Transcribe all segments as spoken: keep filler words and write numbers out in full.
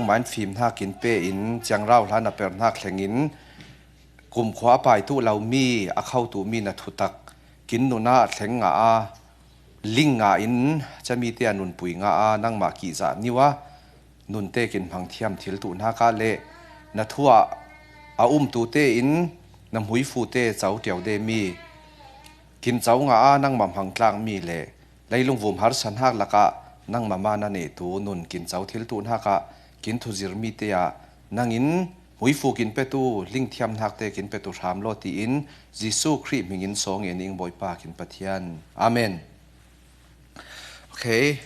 nangmah in fimhnak kin pe in, ciangrau hlan a perhnak thlengin, kumkhua a paitu lomi a khotu mi na thutak kin nunah thleng ngah a, ling ngah in, camite a nunpui ngah a, nangmah kihzah niu a, nunte kin hmangthiam thil tuhnakah le na thu ah a umtute in na hmuifute co tiau de mi, kin co ngah a nangmah hmangtlak mi le leilungvum harsat hnak lakah nangmah ma na nehtu nun kin co thil tuhnakah kin thuzir mite ah nangin hmuifu kin petu, lingthiamhnakte kin petu hram law tiin Jesuh Khrih hmingin sawng en ing Bawipa kin Pathian. Amen. Okay.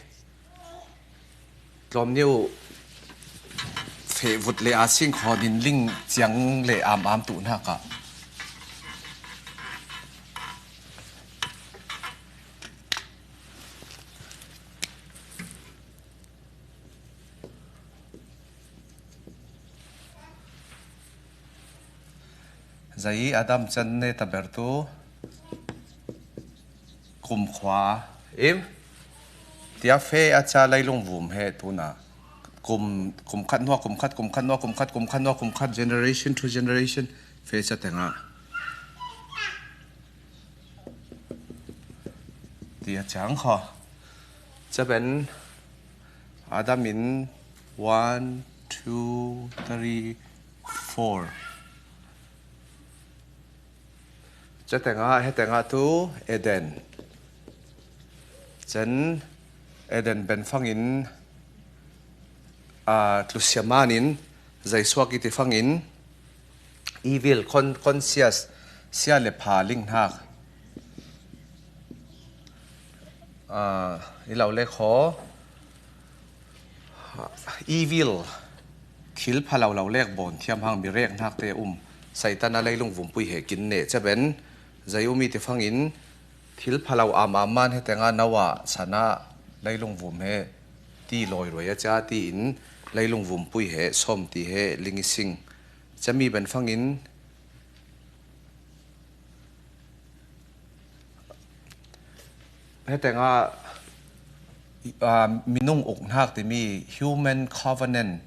Tlawmniu feh vut le a sing khawnin ling ciang le am am tuhnakah. Zai Adam can ne tabertu kumkhua im tia fe a ca leilungvum he tuna kum, kum khat nua, kum khat, kum khat nua, kum khat, kum khat nua, kum khat, generation to generation fe ca tengah. Tia cang kho. Caben Adam in one, two, three, four. Ca tengah, he tengah tu Eden. Cen Eden ben fangin, a, tlusia manin, zaisuak iti fangin, evil, con-, conscious, sia le pha linghnak. A, i lo le kho, evil, thil pha lo lo lek bawn thiam hang mi rek hnakte um, Satan a leilung vumpui he kin neh caben, zai um iti fangin, thil pha lo am am man he tengah Noah sana leilung vum he ti lawi ruai a cia tiin leilung vumpui he sawm ti he ling i sing. Cami ben fangin, he tengah, ah, minung ukhnak timi human covenant,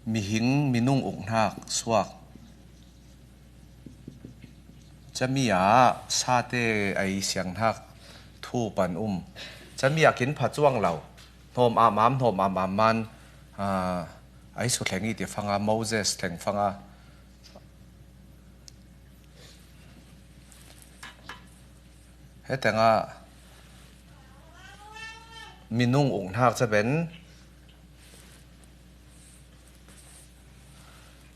mihing minung ukhnak suak. Cami ah sate ei sianghnak thu pan um. Cami ah kin pha cuang lo. Hnawm am am, hnawm am am man, ah, ei su thleng i ti fanga, Moses thleng fanga. He tengah minung ukhnak caben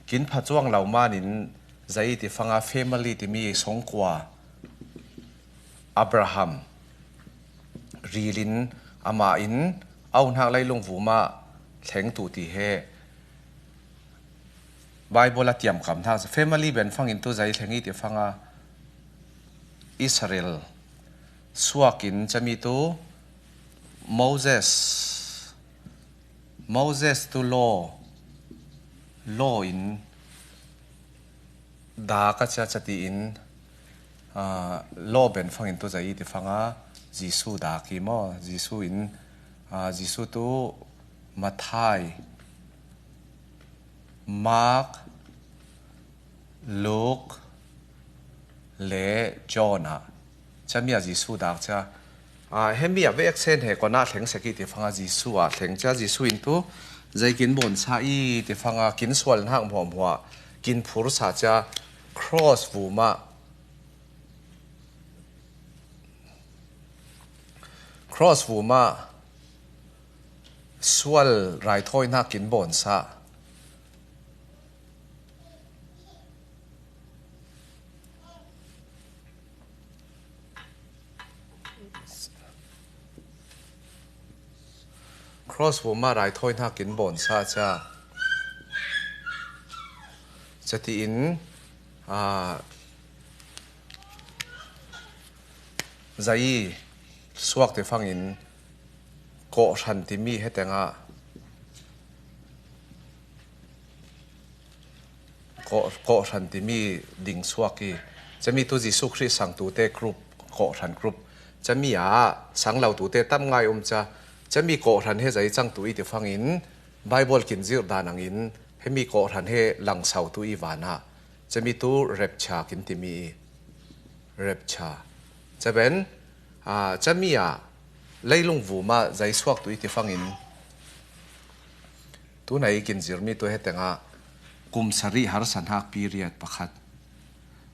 kin pha cuang lo manin zai ti fanga family timi songkua Abraham rilin amah in auhnak leilung vumah thleng tu ti he Bible a tiamkam hnak family ben fangin tu zai thleng i ti fanga Israel suakin cami tu Moses, Moses tu law, law in dak a cia catiin, ah, law ben fangin tu zai i ti fanga Jesuh dak i maw, Jesuh in, ah, Jesuh tu Matthai, Mark, Luke le John ah cami ah Jesuh dak cia. Ah, hemi ah veksen he kona thleng sek i ti fanga Jesuh ah thleng cia. Jesuh in tu zai kin bawnsa i ti fanga kin sual hnak hmuahhmuah kin phursa cia cross vumah, cross vumah sual raithawi hnak kin bawnsa. Cross vumah raithawi hnak kin bawnsa cia. Catiin, ah, zai suak ti fangin kawhhran timi he tengah kawh, kawhhran timi ding suak i cami tu Jesuh Khrih sangtute group, kawhhran group. Cami ah sang lo tute tam ngai um cia. Cami kawhhran he zai cang tu i ti fangin Bible kin zir dan angin hemi kawhhran he langsau tu i vanah cami tu rapture kin timi i rapture. Caben, ah, cami ah leilung vuma zaisuak tu i tifangin tunai kin zirmi tu hetengah kum sarih harsanhak period pakhat.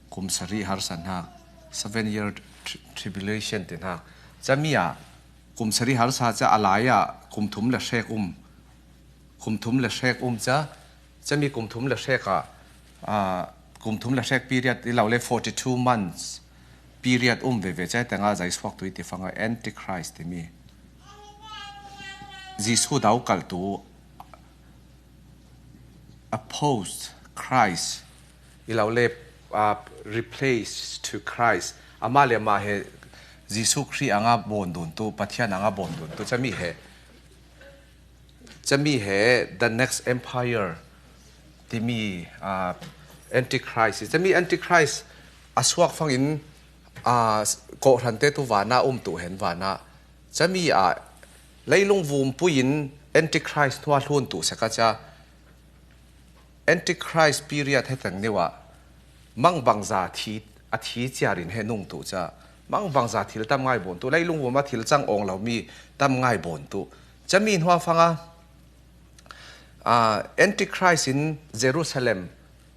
Kum sarih harsanhak, seven year tri- tribulation tinhak. Cami ah kum sarih harsa ca a lai ah kum thum le hrek um. Kum thum le hrek um ca, cami kum thum le hrek ah, ah, kum thum le hrek period i lo le forty two months period um veve ca hetengah zaisuak tu i tifangah Antichrist timi. Jesu daukal tu a post Christ i lo le, ah, replace to Christ. Amah le amah he Jesu Khrih anga bawn dun tu, Pathian anga bawn dun tu cami he cami he the next empire timi, ah, Antichrist. Cami Antichrist a suak fangin, ah, kawhhrante tu vanah um tu hen vanah cami ah leilung vumpuiin Antichrist hnuah hlun tu seka ca Antichrist period heteng niuh ah mangbangza thi a thi ciarin he nung tu ca mangbangza thil tam ngai bawn tu leilung vuma thil cang awng lomi tam ngai bawn tu cami hnuah fanga, ah, Antichrist in Jerusalem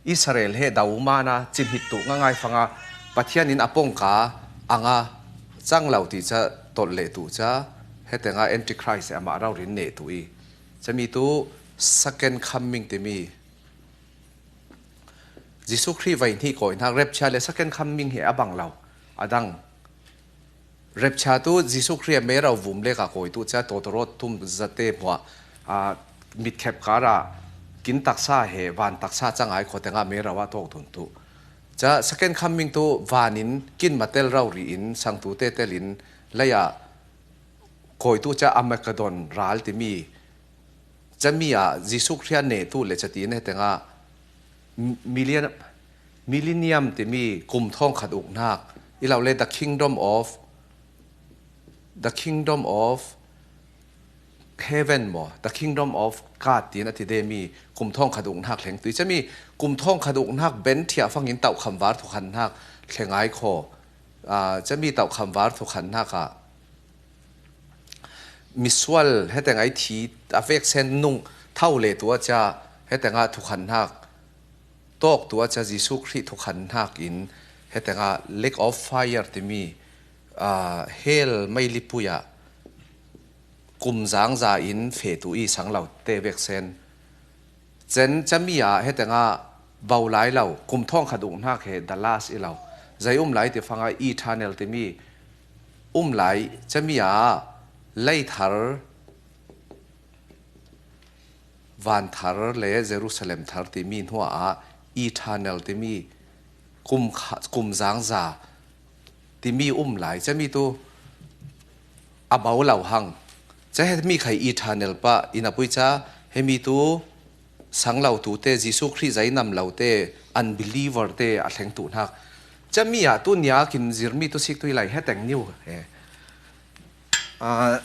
Israel he daumana cimhit tu nga ngai fanga Pathian in a pongka anga cang lo ti ca tolh leh tu ca hetenga Antichrist he amah raurin neh tu i cami tu second coming timi Jesu Khrih vai hnih kawi hnak rapture le second coming hi a bang lo a dang. Rapture tu Jesu Khrih a merau vum leka kawi tu ca tawtawrawt tum zate hmuah, ah, mitkhep kara kin taksa he van taksa cangai khawtenga merau a tawk dun tu ca second coming tu vanin kin matel rau ri in sangtu tetelin leia kawi tu ca Armageddon ral timi cami ah Jesu Khrih a neh tu le catin hetengah million millennium timi kum thawng khat uk hnak i lo le the kingdom of the kingdom of heaven maw the kingdom of God tiin a ti demi kum thawng khat uk hnak hleng tui cami kum thawng khat uk hnak ben thiah fangin tauhkham var thukhan hnak hlengai khaw, ah, cami tauhkham var thukhan hnak ah misual heteng ai thi a veksen nung thau le tu a ca hetengah thukhan hnak tawk tu a ca Jesu Khrih thukhan hnak in hetengah lake of fire timi, ah, hell meilipui ah kum zangza in fe tu i sang lo te veksen Cen cami ah hetengah vo lai lo kum thawng khat uk hnak he the last i lo zei um lai ti fangah eternal timi um lai cami ah leithar vanthar le Jerusalem thar timi hnuah eternal timi kum kha- kum zangza timi um lai cami tu a bo lo hang. Ca hemi khai eternal pah in a pui ca hemi tu sang lo tu te Jesu Khrih zainam lo te unbeliever te a thleng tu hnak. Cami ah tu nia kin zirmi tu sik tu i lai heteng niu he. Ah,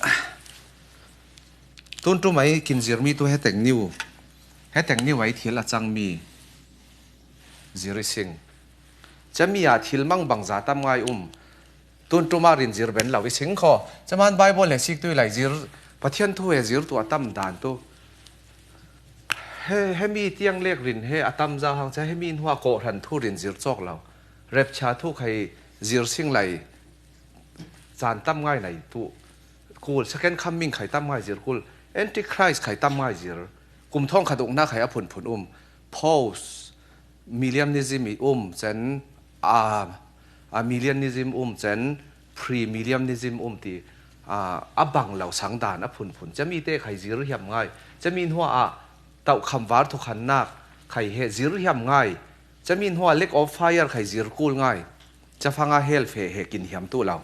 tun tu mai kin zirmi tu heteng niu heteng niu ai thil a cangmi zir i sing. Cami ah thil mang bangza tam ngai um. Tun tuma rin zir ben lo i sing kho. Caman Bible he sik tu i lai zir Pathian thu he zir tu a tam dan tu. He, hemi tiang lek rin he a tam za hang ca hemi hnuah kawhhran thu rin zir cawk lo. Rapture thu khai zir sing lai caan tam ngai nai tu kul, second coming khai tam ngai zir kul, Antichrist khai tam ngai zir, kum thawng khat uknak khai a phunphun um, post millennialism i um cen, a, a millennialism um cen, pre millennialism um ti, a, a bang lo sang dan a phunphun cami te khai zir hiam ngai, cami hnuah a tauhkham var thukhannak khai he zir hiam ngai, cami hnuah lake of fire khai zir kul ngai. Cafanga hell fe he kin hiam tu lo.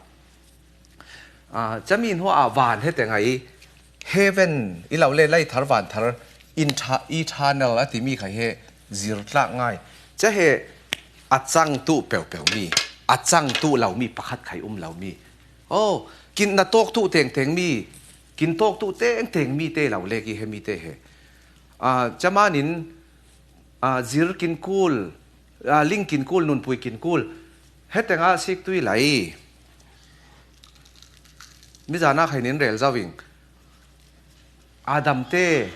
Ah, cami hnuah van he te ngai heaven i lo le laithar vanthar inter- eternal a timi khai he zir tlak ngai. Ca he a cang tu peupeu mi, a cang tu lo mi pakhat khai um lo mi. Oh, kin na tawk tu tengteng mi, kin tawk tu tengteng mi te lo le ki he mi te he. Aa, camanin, aa, zir kin kul, aa, ling kin kul, nunpui kin kul. Hetengah sik tui lai. Mizana khai nin rel zau ing. Adam te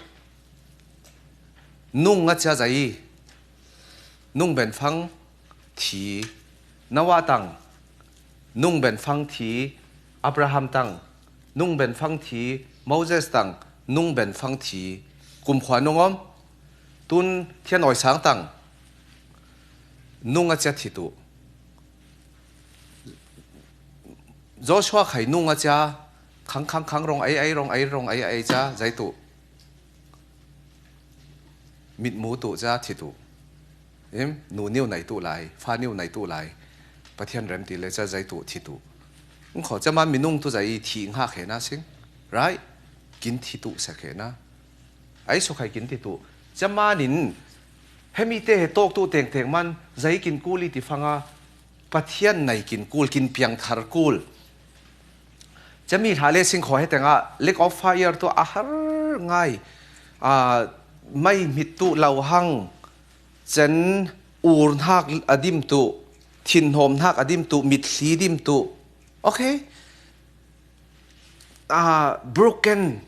nung a cia zai. Nung ben fang thi. Noah tang nung ben fang thi. Abraham tang nung ben fang thi. Moses tang nung ben fang thi. Kumkhua nung om. Tun thian oi sang tang nung a cia thi tu. Joshua khai nung a cia khang khang khang rong ai ai rong ai rong ai ai cia zai tu. Mitmu tu cia thi tu. Im, nu niu nai tu lai, fa niu nai tu lai. Pathian rem ti le cia zai tu thi tu. Ngkho cia man minung tu zai thi ngha khe na sing. Right? Kin thi tu sa khe na. Ai su khai kin thi tu. Cia manin hemi te he tok tu teng teng man zai kin kul i ti fanga Pathian nai kin kul, kin piang thar kul. Cia mi hla le sing kho hetengah lake of fire tu a har ngai. A, mai mit tu lau hang. Cen ur hnak a dim tu, thinhawm hnak a dim tu, mitthli dim tu. Okay? A, broken,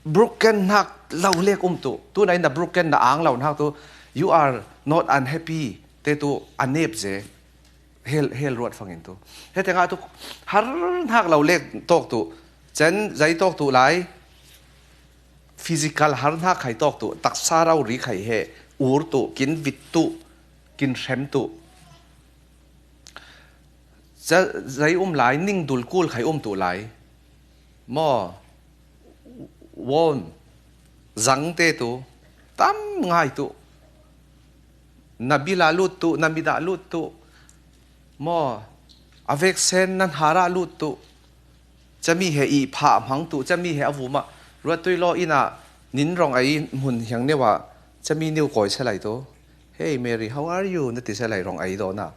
broken hnak lo lek um tu. Tu nai na broken na ang lo hnak tu. You are not unhappy. Te tu a nep ze. Hel, hel ruat fangin tu. Hetengah tu har hnak lo lek tawk tu. Cen zai tawk tu lai. Physical har hnak khai tawk tu. Taksa rau ri khai he. Ur tu, kin vit tu, kin hrem tu. Zai um lai, ning dul kul khai um tu lai. Maw, won, zang te tu, tam ngai tu. Na bil ah lut tu, na mit ah lut tu. Maw, a veksen nan har ah lut tu. Cami he i phah hmang tu, cami he a vum ah. Ruat tui law inn ah nin rong ai hmun hiang neu ah, cami neu kawi sa lai tu. Hey Mary, how are you? Na ti sa lai rong ai dawn ah.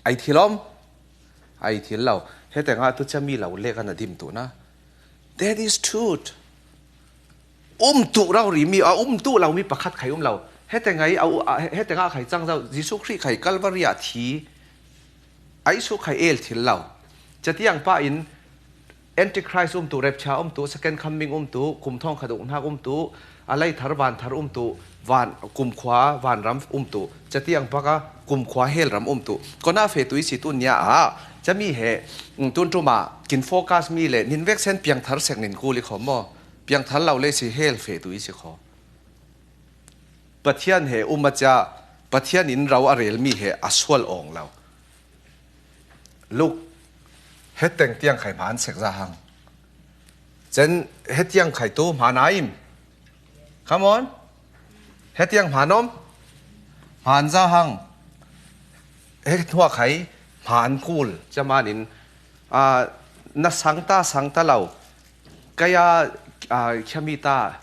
Ai thil om? Ai thil lo. Hetengah tu cami lo lek a na dim tu na. That is truth. Um tu rau ri mi, a um tu lo mi pakhat khai um lo. Hetengah a, a, hetengah khai cang zau, Jesu Khrih khai Calvary ah thi. Ai su khai el thil lo. Catiang pa in Antichrist um tu, rapture um tu, second coming um tu, kum thawng khat uk hnak um tu, a lei thar van thar um tu, van, kumkhua vanram um tu, catiang paka kumkhua hel ram um tu. Kona fe tu i si tu nia a, cami he, mm, tun tuma, kin focus mi le, nin veksen piang thar sek nin kuli khom maw. Piang thar lo le si hel fe tu i si kho. Pathian he um a cia, Pathian in rau a rel mi he a sual awng lo. Luk, heteng tiang khai hmaan sek za hang. Cen hetiang khai tu hmaan a im. Come on. Hetiang hmaan om. Hmaan za hang. He hnuah khai hmaan kul. Camanin, a, na sang ta, sang ta lo. Kaya, a, khiami ta.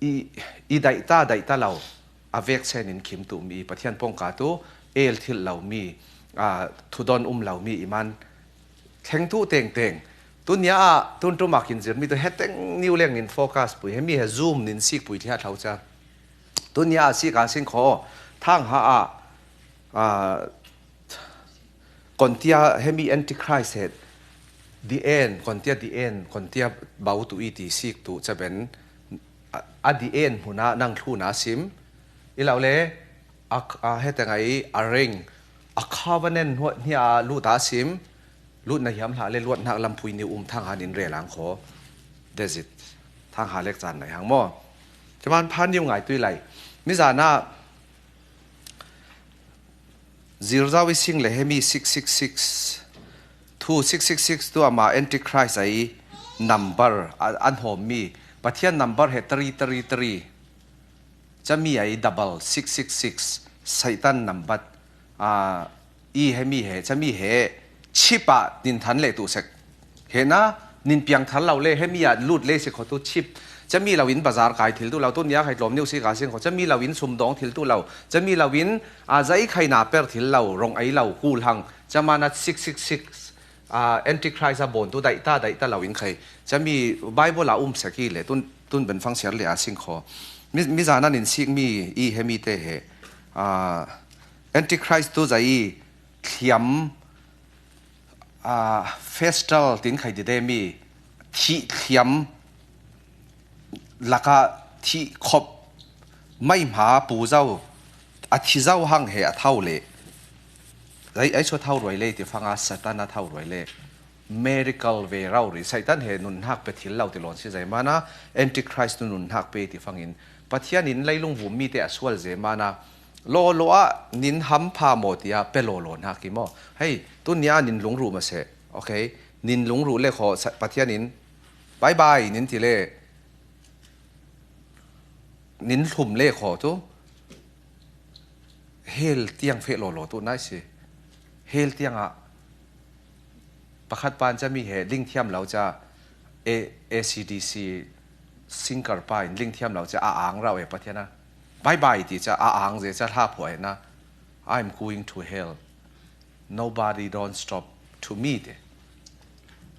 I, i daih ta, daih ta lo. A veksen in khim tu mi, Pathian pawngka tu, el thil lo mi, a, thudon um lo mi, i man thleng tu tengteng. Tu nia ah, tun tuma kin zir mi tu, heteng niu leng nin focus pui, hemi he zoom nin sik pui thliah thlau cia. Tu nia ah sik a sing kho, thang ha ah, a, Kontia hemi Antichrist he, the end, kontia the end, kontia bau tu i ti sik tu caben, a, a the end hmuna nang thluna sim. I lo le, a, a heteng ai, a ring, a covenant hnuah hnia lut a sim, lut na hiam hlah le luat hnak lampui niu um thang han in rel ang kho. That's it. Thang ha lek caan nai hang maw. Caman phan niu ngai tui lai. Mizana, Zirzau i sing le hemi six six six. Thu six six six tu ama Antichrist ai number, a, an hawm mi. Pathian number he three three three. Cami ai double six six six. Satan number. A, i hemi he, cami he chip ah nin than le tu sek. Hena, nin piang thar lo le, hemi ah lut le si kho tu chip. Cami lo in bazar kai thil tu lo, tu nia khai tlawm neu si ka sing kho. Cami lo in sum dawng thil tu lo. Cami lo in, a, zai khai na per thil lo, rong ai lo, kul hang. Camana six six six, a, Antichrist a bawn tu daih ta, daih ta lo in khai. Cami Bible a um sek hi le, tun Tun ben fang siar le a sing kho. Mi, mi zana nin sik mi i he mi te he. Ah, Antichrist tu zai i thiam, ah, festal tin khai di de mi thi thiam laka thi khop mai hma pu zau a thi zau hang he a thau le. Ai, ai so thau ruai le ti fanga Satan a thau ruai le. Miracle ve rau ri Satan he nun hak pe thil lau ti lon si zai mana Antichrist nun hak pe ti fangin Pathian in leilung vum mi te a sual ze mana lo lo a nin ham pha mo ti a pe lo lo hak ki mo. Hei, tu nia nin lung ru ma se. Okay. Nin lung ru le kho sa-, Pathian in bye bye nin ti le nin hlum le kho tu. Hell tiang feh lo lo tu nai si. Hell tiang a pakhat pan cha mi he ling thiam lo cha A, A C D C singer pa in ling thiam lo cha a ang rau e Pathian a. Bye bye ti cha a ang ze cha hla pho e na. I'm going to hell. Nobody don't stop to me te.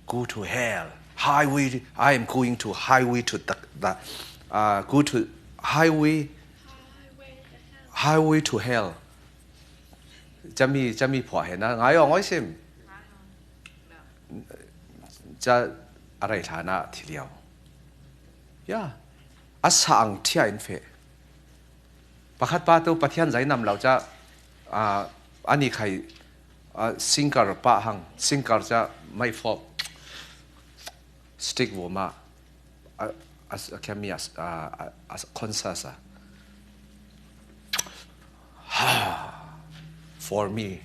Go to hell. Highway, I am going to highway to the, the uh, go to highway, highway to hell. Chami, chami pho he na ngai ong oi sim. Cha arai thana thiliao. Ya. Asang thia in fe. Pakhat pa tu Pathian zai nam lo cha, ah, ani khai, ah, singer pa hang, singer cha mai fo stick wo ma, ah, as a kemi as, ah, as conscious a. For me,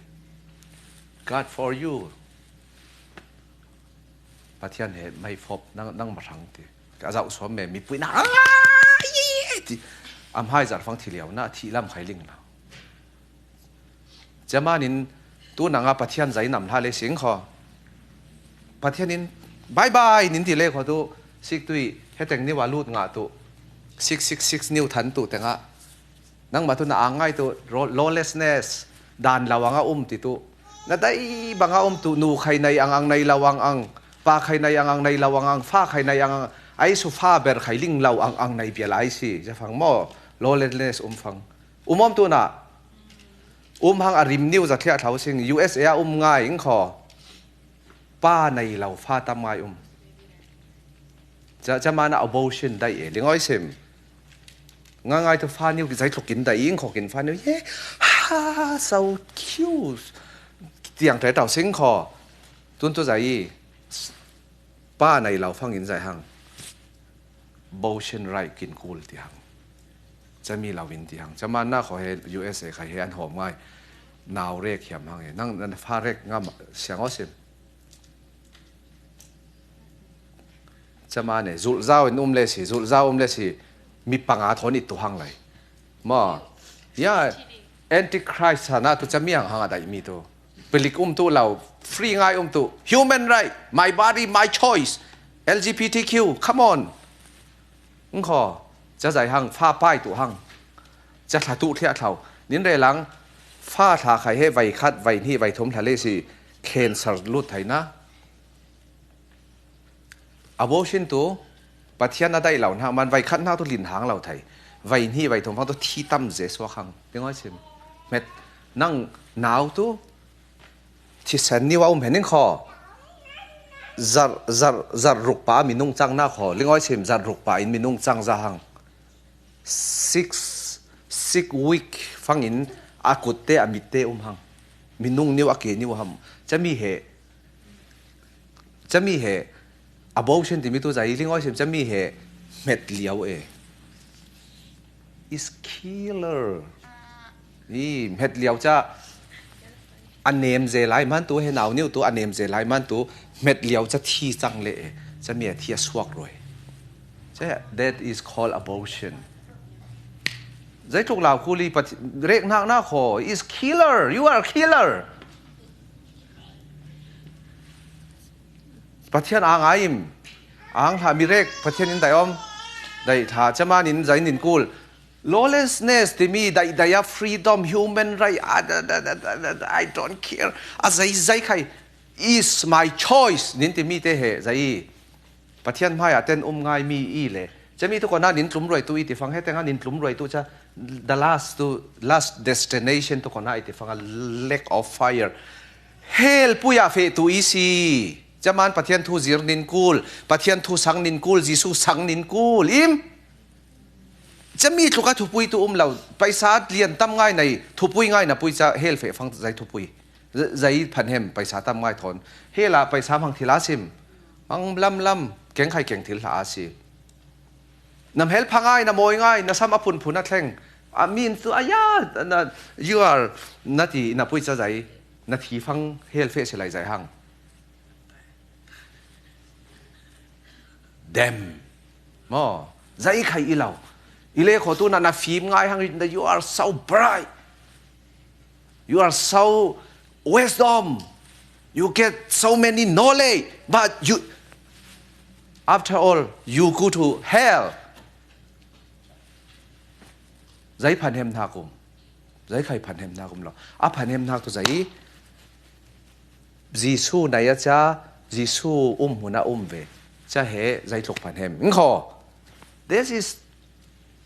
God for you. Pathian he mai fop nang, nang ma rang ti. Ka zau suam me mi pui na. Ai, ti. Am hai zar fang thiliau na thi lam khai ling na. Jamanin tu nanga Pathian zai nam hla le sing kho. Pathian in bye bye nin ti le kho tu sik tui heteng niwa lut nga tu. Sik sik sik niu than tu tenga. Nangmah tu na ang ngai tu ro-, lawlessness dan lo ang a um ti tu. Na dai bang a um tu nu khai nai ang ang nai lo ang ang. Pa khai nai ang ang nai lo ang ang. Fa khai nai ang ang. Ai su fa ber khai ling lo ang ang nai bia lai si. Ja fang mo. Lawlessness um fang. Um om tu na. Um hang a rim niu za thliah thlau sing. U S A a um ngai ing kho. Pa nei lo fa tam ngai um. Cha, cha mana abortion dai e, lingoi sim. Nga ngai tu fa niu ki zai tlokin dai ing khokin fa niu. Ye, ha, so cute. Tiang tai tau sing kho. Tun tu zai. Pa nei lo fangin zai hang. Abortion right kin kul ti hang. Chami lo in ti hang. Cha mana kho he U S A khai he an hom ngai. Nau rek hiam hang he. Nang, nang fa rek ngam siang o sim. Chama ne, zulh zau in um le si, zulh zau um le si, mi panga thon i tu hang lai. Ma, ya, Antichrist hana tu chami ang hang a dai mi tu. Pelik um tu lau, free ngai um tu. Human right, my body, my choice. L G B T Q, come on. Ngkho, cha zai hang, fa pai tu hang. Cha thla tu thliah thlau. Nin re lang, fa thla khai he vai khat, vai hnih, vai thum thla le si, cancer lut thai na. Abortion tu, Pathian a dai lo hna, man vai khat hna tu lin hang lo thai. Vai hnih, vai thum hang tu thi tam ze suak hang. Tingoi sim. Met, nang nau tu, thisen niu a um hening kho. Zar, zar, zar ruk pa minung chang na kho. Lingoi sim zar ruk pa in minung chang za hang. Six, six week fangin a kutte a mitte um hang. Minung niu a ke niu ham. Chami he. Chami he. Abortion ti mi tu zai lingoi sim chami he. Met liau e. Is killer. I, met liau cha. A nem ze lai man tu, he nau niu tu, a nem ze lai man tu, met liau cha thi chang le e. Cha mi a thi a suak roi. Cha, that is called abortion. Zai tuk lau kuli pa rek nak na kho, is killer, you are killer. Pathian ang aim, ang ha mi rek, Pathian in dai om, dai tha, chaman in zai nin kul. Lawlessness ti mi dai dai a freedom, human right, a, da, da, da, da, da, da, I don't care. A zai zai khai is my choice. Nin ti mi te he zai. Pathian hmai a ten um ngai mi i le. Cami tu kona nin tlum ruai tu i ti fang, heteng a nin tlum ruai tu ca, the last to, last destination tu kona i ti fang a, lake of fire. Hell pui a fe tu i si. Caman Pathian thu zir nin kul, Pathian thu sang nin kul, Jesu sang nin kul. Im? Cami tluk a thupui tu um lo, paisa lian tam ngai nei, thupui ngai na pui ca hell fe fang zai thupui. Zai phan hem paisa tam ngai thon. Hela paisa mang thil a sim. Mang lam lam, keng khai keng thil hla a si. Nam hel pha ngai, na mawi ngai, na sam a phun phun a thleng. A min tu a ya, na, you are, na ti, na pui ca zai, na thi fang hell fe si lai zai hang. Dem. Mo, zai khai i lo. I le kho tu na na fim ngai hang, you are so bright. You are so wisdom. You get so many knowledge. But you, after all, you go to hell. Zai phan hem hna kum. Zai khai phan hem hna kum lo. A phan hem hna tu zai. Jesu nai a ca, Jesu um hmun a um ve. Ca he zai tluk phan hem. Ngkho. This is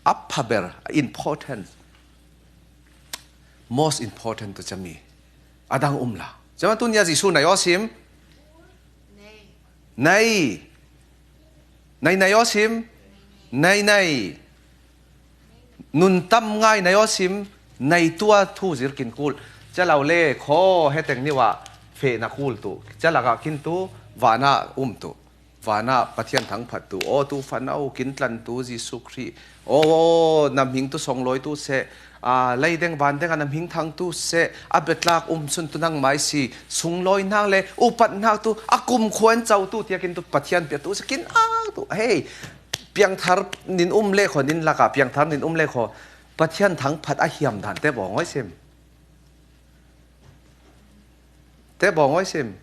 a phaber important. Most important tu cami. Adang um la. Cama tu nia Jesu nai aw sim? Nai. Nai nai aw sim? Nai nai. Nun tam ngai nai aw sim? Nai tua thu zir kin kul. Ca lo le kho heteng niwa fe na kul tu. Ca laka kin tu vana um tu. Vana Pathian thangphat tu, aw tu fan au, kin tlan tu Jesu Khrih. Aw, aw, nam hing tu songlawi tu seh. A, leideng vandeng a nam hing thang tu seh. A betlak um sun tu nang mai si. Sunglawi hnak le upat hnak tu, a kum khuan cau tu, tiakin tu Pathian pia tu seh. Kin ang tu. Hei, piangthar nin um le kho, nin laka piangthar nin um le kho. Pathian thangphat a hiam dan te bawng oi sim. Te bawng oi sim.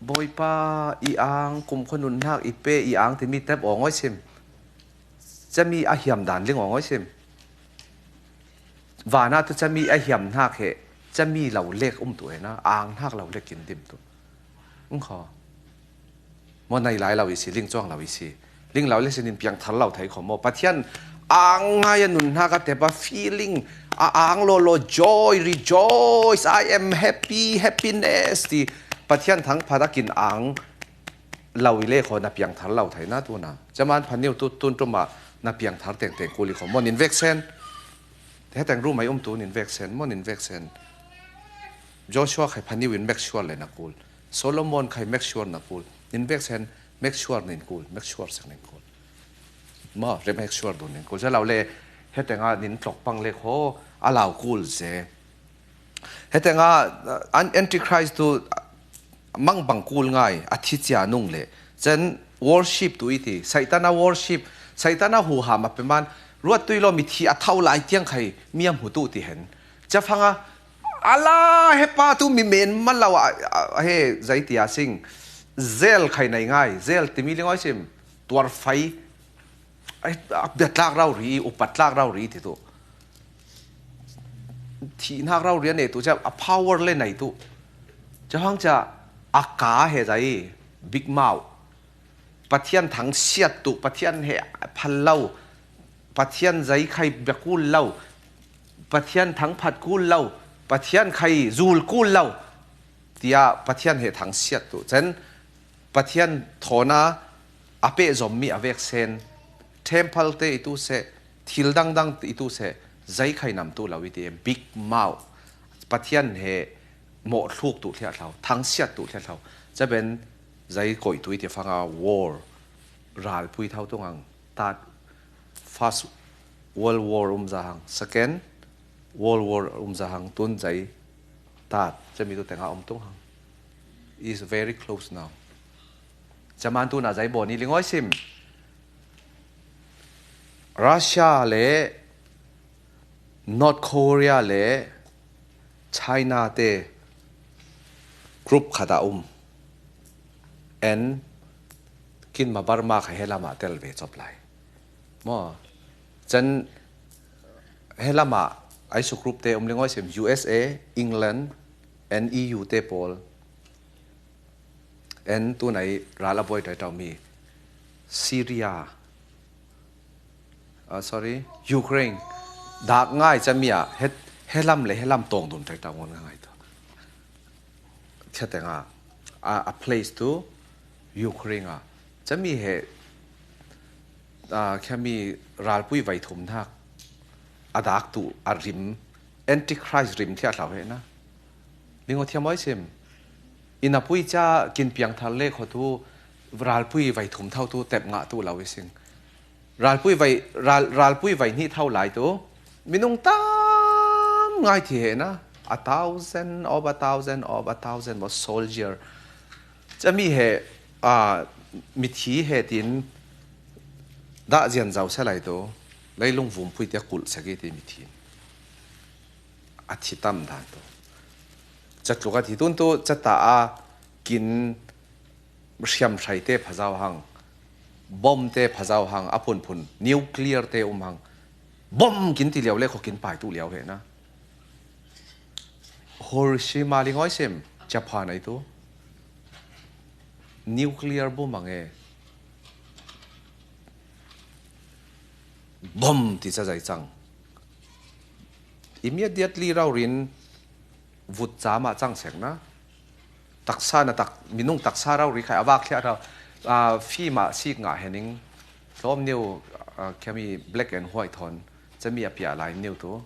Bawipa i ang, kumkhua nun hnak i pe i ang timi te bawng oi sim. Cami a hiam dan ling awng oi sim. Vana tu cami a hiam hnak he, cami lo lek um tu hena, ang hnak lo lek in dim tu. Ngkho. Maw nai lai lo i si, ling cuang lo i si. Ling lo le sinin piangthar lo thei kho maw. Pathian ang ngai a nun hnak a tep a feeling, a ang lawlaw, joy, rejoice, I am happy, happiness ti Pathian thangphat a kin ang lo i le kho na piangthar lo thei na tu na. Caman phan niu tu tun tum ah na piangthar tengteng kul i kho maw nin vek sen. Heteng ru mai um tu nin vek sen maw nin vek sen. Joshua khai phan niu in make sure le na kul. Solomon khai make sure na kul. Nin vek sen make sure nin kul, make sure sek nin kul. Maw, re make sure dun nin kul. Ca lo le heteng a nin tlok pang le kho a lau kul ze. Heteng a, uh, an-, Antichrist tu, uh, mang bang kul ngai, a thi cia nung le. Cen worship tu i ti, Satan a worship, Satan a huham a pe man, ruat tui lo mi thi a thau lai tiang khai, miam hu tu ti hen. Ca fang a, ala he pa tu mi men ma lo a, a, he zai ti a sing, zel khai nai ngai, zel ti mi ling oi sim, tuar fai, ai, a bia tlak rau ri, upat tlak rau ri ti tu. Thihnak rau rian e tu cia a power le nei tu. Cia hang cia a ka he zai big mouth. Pathian thang siat tu, Pathian he phal lo, Pathian zai khai bia kul lo, Pathian thang phat kul lo, Pathian khai zul kul lo. Tia Pathian he thang siat tu. Cen Pathian thawn a a pehzom mi a vek sen, temple te i tu seh, thil dangdang i tu seh, zai khai nam tu lo i ti em, big mouth. Pathian he mawh thluk tu thliah thlau, thangsiat tu thliah thlau. Caben zai koih tu i ti fanga war, ral pui thau tu ngang, tat, First World War um za hang, Second World War um za hang, tun zai tat, cami tu tenga um tung hang. Is very close now. Caman tu na zai bawn i lingoi sim. Russia le North Korea le China te group khat a um. En kin ma Burma kha he lamah tel ve cop lai. Maw, cen he lamah aisu group te um lingoi sim, U S A, England, and E U te pawl. En tunai ral a buai taitau mi Syria, Ah, sorry, Ukraine. Dak ngai cami a, he, he lam le he lam tawng dun thei ta ngon ngai to. Khateng a, a, a place to Ukraine a. Cami he, a, khami ralpui vai thum nak. A dak tu, a rim, Antichrist rim thia thlau he na. Lingo thiam oi sim. Ina pui cha kin piang thal le kho tu, ralpui vai thum thau tu tep nga tu lau i sing. Ralpui vai, ral, ralpui vai hnih thau lai tu. Minung tam ngai thi he na. A thousand of a thousand of a thousand of soldier. Cami he, a, mithi he tin dah zian zau sa lai tu. Leilung vum pui tia kul sa ki ti mithi. A thi tam dan tu. Chatluk a thi tun tu, chata a kin hriam hrai te phazau hang, bom te phazau hang, a phun phun, nuclear te um hang, bom kin ti liau le kho kin pai tu liau he na. Hiroshima li ngoi sem, Japan ai tu. Nuclear bom ang e. Bom ti cha zai chang. Immediately rau rin vut chama chang sek na. Taksa na tak, minung taksa rau ri khai avak thia rau, a, fima sik nga hening. Hlom niu, a, khami black and white thon. Chami a pia lai niu tu.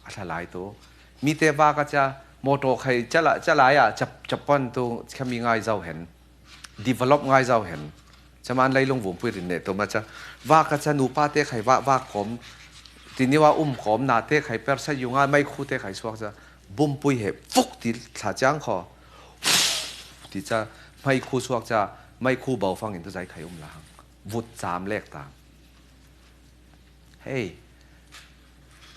A thla lai tu. Mi te vak a cha, motor khai chala, chalai a, chap, chapan tu, khami ngai zau hen. Develop ngai zau hen. Chaman leilung vum pui rin ne to ma cha. Vak a cha nupa te khai vak, vak kom. Tiniwa um kom na te khai persa yunga mai khu te khai suak cha. Bum pui he fuk ti thla chang kho. Ti cha mai khu suak cha. Mai khu bau fang in tu zai khai um la hang. Vut cham lek ta. Hei.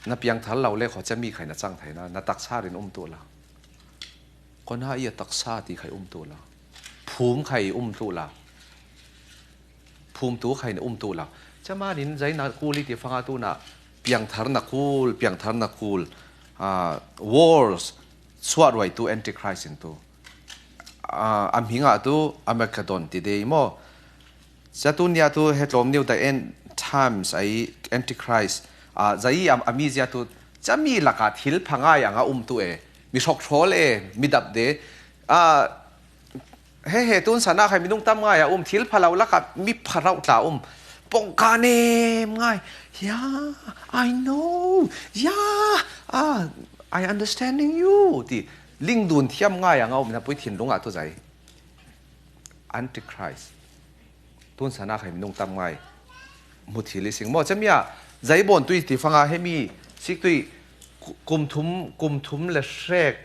Na piang thal lau le kho chami khai na chang thai na. Na taksa rin um tu la. Kona ia taksa ti khai um tu la. Phum khai um tu la. Phum tu khai na um tu la. Chama nin zai na kul i ti fanga tu na piang thar na kul, piang thar na kul. Ah, wars, suat ruai tu Antichrist in tu. Ah, am hinga tu Armageddon ti dei mo. Cha tu nia tu hetlom niu the end times ai Antichrist. Ah, zai am, ami zia tu chami laka thil phangai anga um tu e. Mi sok thol e, mi dap de. Ah, he he tun sana khai minung tam ngai a um thil phalau laka mi pharau tla um. Pong ka nem ngai. Yeah, I know. Yeah, ah, I understanding you. Ti ling dun thiam ngai anga um na pui thin lunga tu zai. Antichrist. Tun sana khai minung tam ngai. Mu thil i sing mo chamia. Zai bon tui ti fanga hemi sik tui ku-, kum thum, kum thum le sek.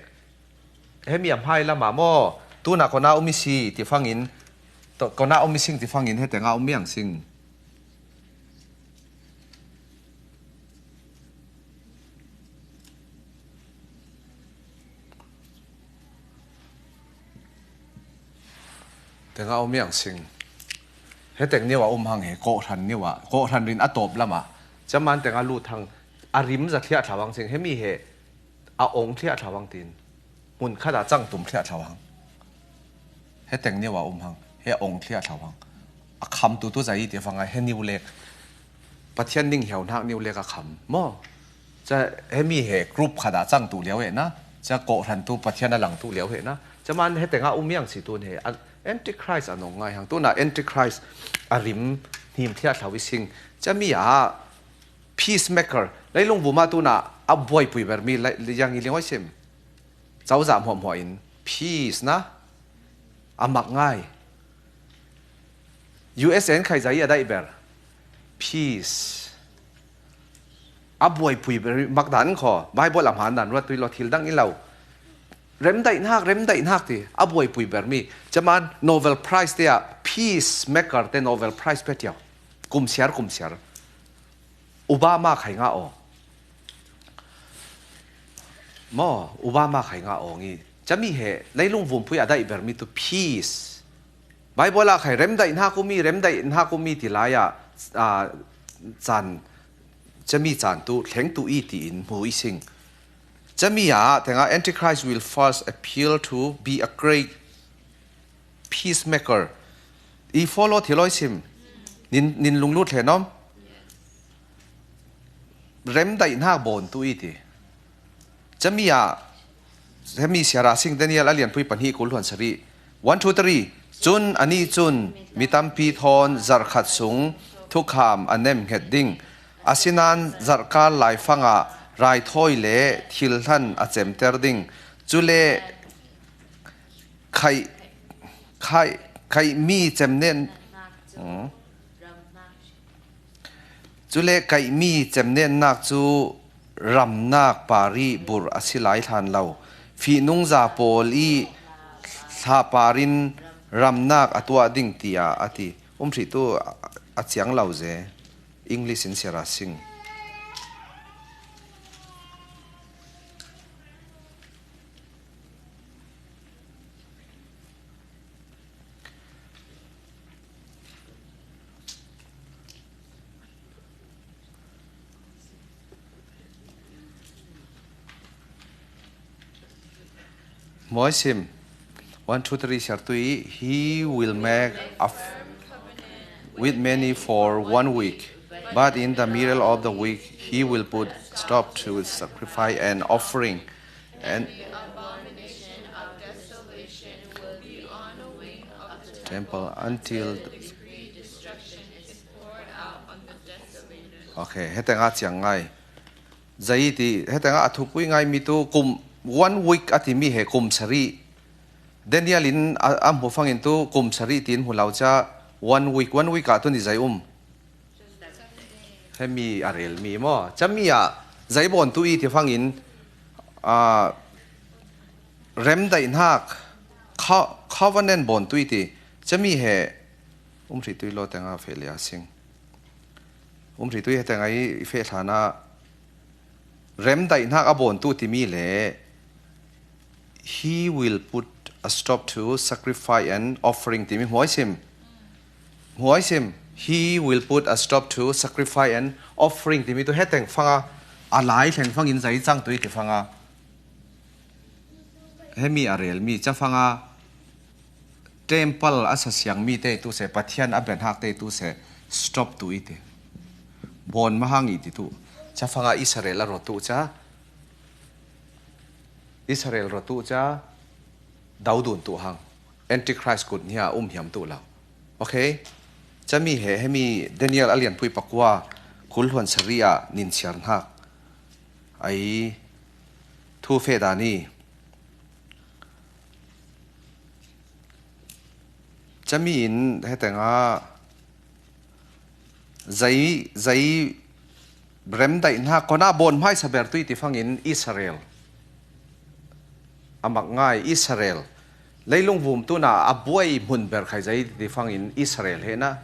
Hemi am hai lama mo. Tuna kona um i si ti fangin. To, kona um i sing ti fangin he tenga um miang sing. Tenga um miang sing. He teng niwa um hang he, ko hran niwa. Ko hran rin a top lama. Chaman tenga lu thang. A rim za thliah thlau hang sing. Hemi he a ong thliah thlau hang tin. Mun khata chang tum thliah thlau hang. He teng niwa um hang. He ong thliah thlau hang. A kham tu tu zai ti fanga he niu lek. Pathian ning hiau nak niu lek a kham. Mo. Cha hemi he group khata chang tu liau e na. Cha ko hran tu Pathian a lang tu liau he na. Chaman he tenga um miang si tun he. An-, Antichrist a nong ngai hang. Tuna Antichrist a rim hnim thliah thlau i sing. Chami a peacemaker. Leilung vuma tuna a buai pui ber mi lai, yang i ling oi sim. Chau za hmuah hmuah in. Peace na. A mak ngai. U S A in khai zai a dai ber. Peace. A buai pui ber mak dan kho. Bible a hman dan ruat tui lo thil dang i lau. Rem daih nak, rem daih nak ti. A buai pui ber mi. Chaman Nobel Prize te a peacemaker te Nobel Prize pe tiau. Kum siar, kum siar. Obama khai nga o. Mo, Obama khai nga o ngi. Chami he, leilung vum pui a dai ber mi tu peace. Bible a khai rem daih nak umi, rem daih nak umi ti lai a, a, chan, chami chan tu, thleng tu i ti in hmu i sing. Chami a, tenga Antichrist will first appear to be a great peacemaker. I follow thiloi sim. Nin, nin lunglut hle nom. remdaihnak bawntu i ti. Cami ah, hemi siara sing Daniel a lianpui pahnih kul hluan sarih. One, two, three. Cun anih cun mi tampi thawn zarhkhat sung thukham a nemhnget ding. Asinain zarhkal laifangah raithawi le thil hlan a cemter ding. Cule khaih, khaih, khaihmi cemnen, hmm. Cule kaihmi cemnennak cu ramnak parih burh a si lai hlan lo. Fihnungza pawl i thlah parin ramnak a tuah ding, tiah a ti. Um hrih tu a ciang lo ze. English in siara sing. Moisim, one, two, three, siartui, he will make a f- with many for one week, but in the middle of the week he will put stop to sacrifice and offering and temple until. Okay, hete nga ciang ngai. Zei ti, hete nga a thupui ngai mi tu kum one week a timi he kum sarih. Daniel in a, a hmu fangin tu kum sarih tiin hmu lo ca one week, one week ah tu ni zei um. Hemi a rel mi maw? Cami ah zei bawn tu i ti fangin, ah, remdaihnak co-, covenant bawn tu i ti. Cami he um hrih tui lo tenga feh lia sing. Um hrih tui he tenga i feh hlana remdaihnak a bawn tu timi le he will put a stop to sacrifice and offering timi hmuaisim. Hmuaisim. He will put a stop to sacrifice and offering timi tu heteng fanga a lai thleng fangin zei cang tu i ti fanga. Hemi a rel mi ca fanga temple a sasiang mi te tu se, Pathian a benhak te tu se, stop tu i ti. Bawn mahang i ti tu. Ca fanga Israel a ro tu ca. Israel ro tu ca daudun tu hang. Antichrist kut nia um hiam tu lo. Okay. Cami he, hemi Daniel a lianpui pakua kul hluan sarih ah nin siar hnak. Ai thu fe dani. Cami in hetengah zei, zei remdaihnak kona bawn hmaisa ber tu i ti fangin Israel. A mak ngai Israel. Leilung vum tuna a buai hmun ber khai zei ti fangin Israel hena.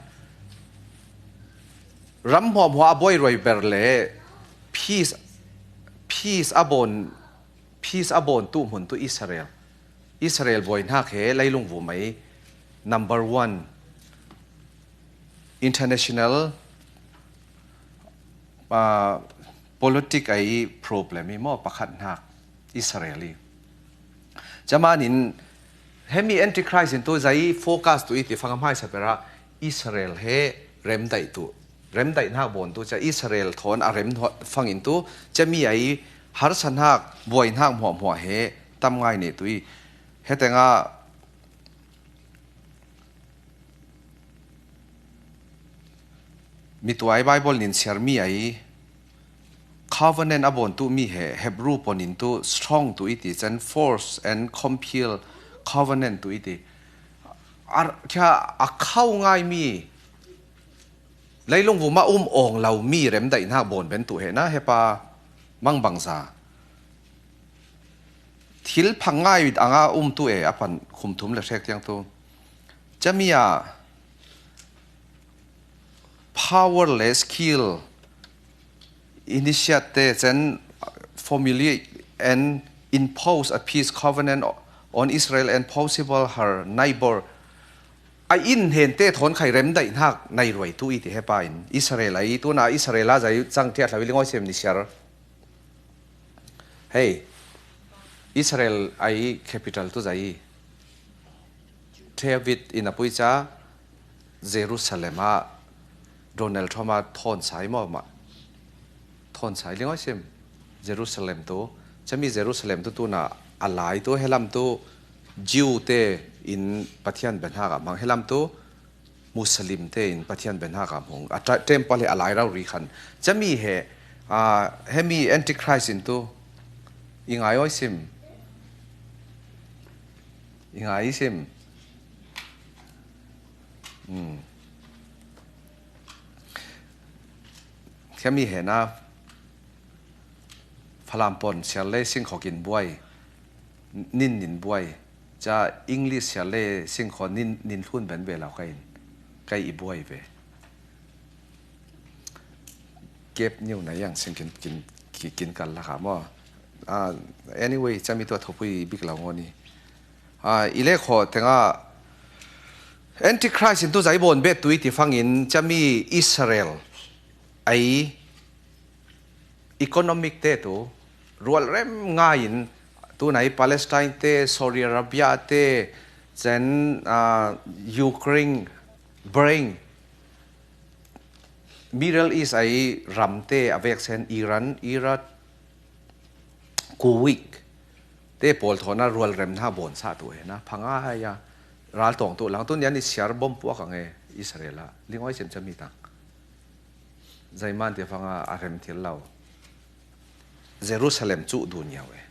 Ram hmuahhmuah a buai ruai ber le peace, peace a bawn, peace a bawn tu hmun tu Israel. Israel buaihnak he leilung vum ai number one international, ah, politic ai problem i maw pakhat hnak Israel i. Camanin hemi Antichrist in tu zai focus tu i ti fanga hmaisa pera Israel he remdaih tu, remdaihnak bawn tu ca Israel thawn a rem fangin tu cami ai harsa hnak, buai hnak hmuahhmuah he tam ngai ne tu i. Hetengah mituai Bible nin siarmi ai covenant a bawn tu mi he Hebrew ponin tu strong tu i ti can force and compel covenant tu i ti. A, kha a khau ngai mi leilung vuma um awng lo mi remdaihnak bawn ben tu he na hepa mangbangza. Thil phang ngai anga um tu e a pan khum thum le hrek tiang tu. Cami ah power le skill initiate can formulate and impose a peace covenant on Israel and possible her neighbor. A in hen te thawn khai remdaihnak nai ruai tu i ti hepa in Israel ai tuna Israel a zai cang thiat hlau i lingoi sem ni siar. Hei, Israel ai capital tu zai. Tel Aviv in a pui ca Jerusalem ah Donald Trump a thawn sai maw mah. Thawn sai lingawi sim. Jerusalem tu. Chami Jerusalem tu tuna a lai tu helam tu Jew te in Pathian benhak a mang helam tu Muslim te in Pathian benhak a hmung. A tra-, temple he a lai rau ri khan. Chami he, a, hemi Antichrist in tu i ngai oi sim. I ngai sim. Hmm. Chami he na Falam pon sial le singkho kin buai, nin nin buai. Cha English sial le singkho nin, nin hlun ben ve lau ka in, kai i buai ve. Kep niu na yang sing kin, kin, kin, kin kal la ka mo. Ah, anyway, chami tua thopui bik lau ngo ni. Ah, i le kho tenga Antichrist in tu zai bon bet tu i ti fangin chami Israel ai economic te tu rual rem ngai in tu nai Palestine te, Saudi Arabia te, chen, ah, Ukraine, Bahrain, Middle East ai ram te a vek sen Iran, Iraq, Kuwait te pawl thawna rual rem na bon sa tu he na phanga ya ral tong tu lang tu nian i siar bom puak ang e Israel a lingoi sem chami tang. Zaiman te fanga a rem thil lau. Jerusalem chu du niau e.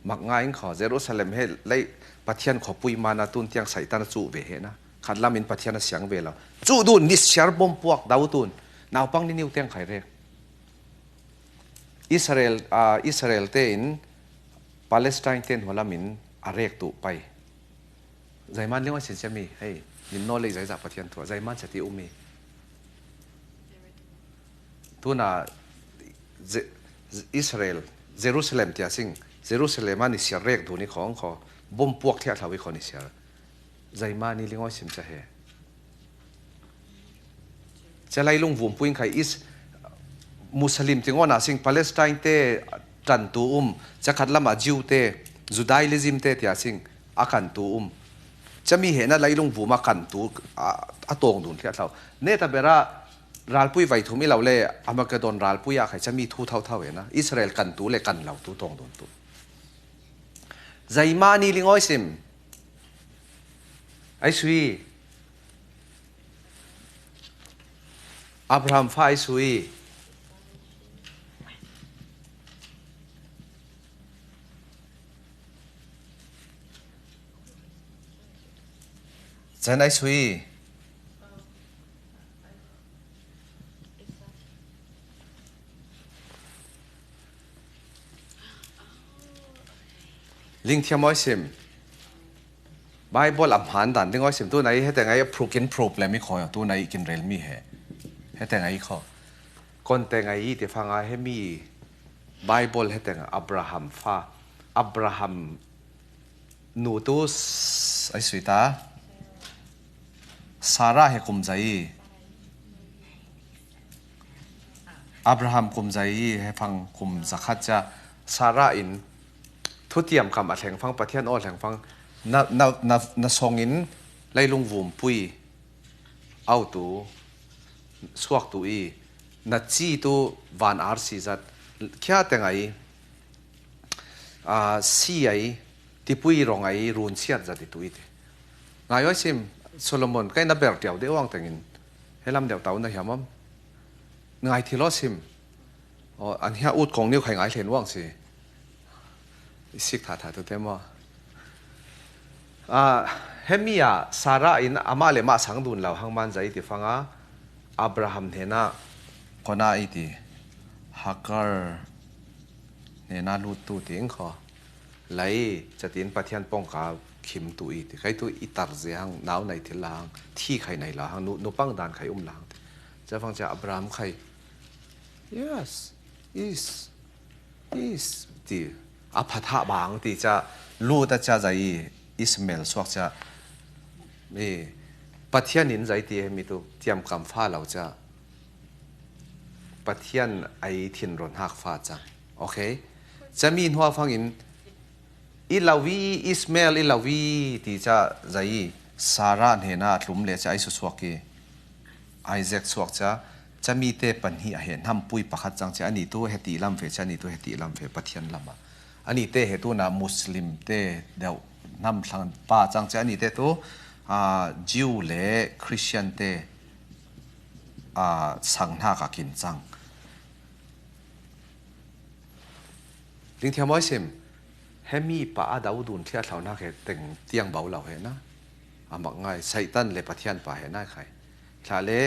Mak nga ing kho Jerusalem he lei Pathian kho pui mana tun tiang Satan chu ve he na. Khat lam in Pathian a siang ve lau. Chu du ni siar bom puak dau tun. Naupang ni niu tiang khai rek. Israel, ah, Israel te in Palestine ten hualam in a rek tu pai. Zaiman lingoi sin siami, hei, min no lei zai za Pathian thua, zaiman sa ti umi. Tuna Ze-, Israel, Jerusalem tia sing, Jerusalem a ni siar rek du ni khong kho, bom puak thia thlau i kho ni siar. Zaiman ni lingoi sim cha he. Cha lai lung vum puing khai is Muslim ti ngona sing Palestine te tan tu um, cha khat lama Jew te, Judaism te tia sing a kan tu um. Chami he na lai lung vum a kan tu a, a tong dun thia thlau. Ne ta bera ralpui vai thum i lau le Armageddon ralpui a khai chami thu thau thau he na. Israel kan tu le kan lau tu tong dun tu. Zaimani lingoi sim. Ai sui. Abraham fa ai sui. Chan ai sui. Ling thiam oi sim. Bible a hman dan ding oi sim tu nai hete ngai a prukin problem i kho tu nai kin rel mi he. Hete ngai kho. Kon te ngai i te fanga he mi Bible hete ngai Abraham fa. Abraham nu tu s-, ai sui ta. Sarah he kum zai. Abraham kum zai he fang kum zakhat cha Sarah in thutiam kam a thleng fang Pathian aw thleng fang na, na, na, na song in lailung vum pui au tu suak tu i na chi tu van ar si zat kia te ngai a, si ai, tipui rong ai, run siat zat i tu i te. Ngai oi sim, Solomon, kai na ber tiau de wang tengin, helam deu tau na hiam om. Ngai thilo sim. O, an hia ut kong niu khai ngai thlen wang si. I sik tha tha tu te mo. A, hemi a, Sarah in ama le ma sang dun lau hang man zai ti fanga, Abraham hena, kona i ti, Hagar, Nena lut tu ting kho. Lai, chatin Pathian pawngkal khim tu i ti. Khai tu i tar zia hang, nau nai thil la hang, thi khai nai la hang, nu, nu pang dan khai um la hang ti. Cha fang cha Abraham khai. Yes, is, is, ti. A phatha bang ti cha, lut a cha zai Ismael suak cha. I, Pathian in zai ti he mi tu, tiam kam fa lau cha. Pathian ai thin ron hak fa cha. Okay? Chami hnuah fangin, i lawi Ismael i lawi ti cha zai Sarah hnena tlum le cha ai susuak i Isaac suak cha. Chami te pahnih a he hnampui pakhat cang cia, ani tu heti lam ve cia, ani tu heti lam ve Pathian lam a. Ani te he tuna Muslim te deuh hnam thlang pa cang cia, ani te tu, ah, Jew le Christian te, ah, sang hna ka kin cang. Lingthiam Awi Sim, he mi pa a dau dun thliah thlau hna he teng tiang bau lo he na. A mak ngai, Satan le Pathian pa he nai khai. Thla le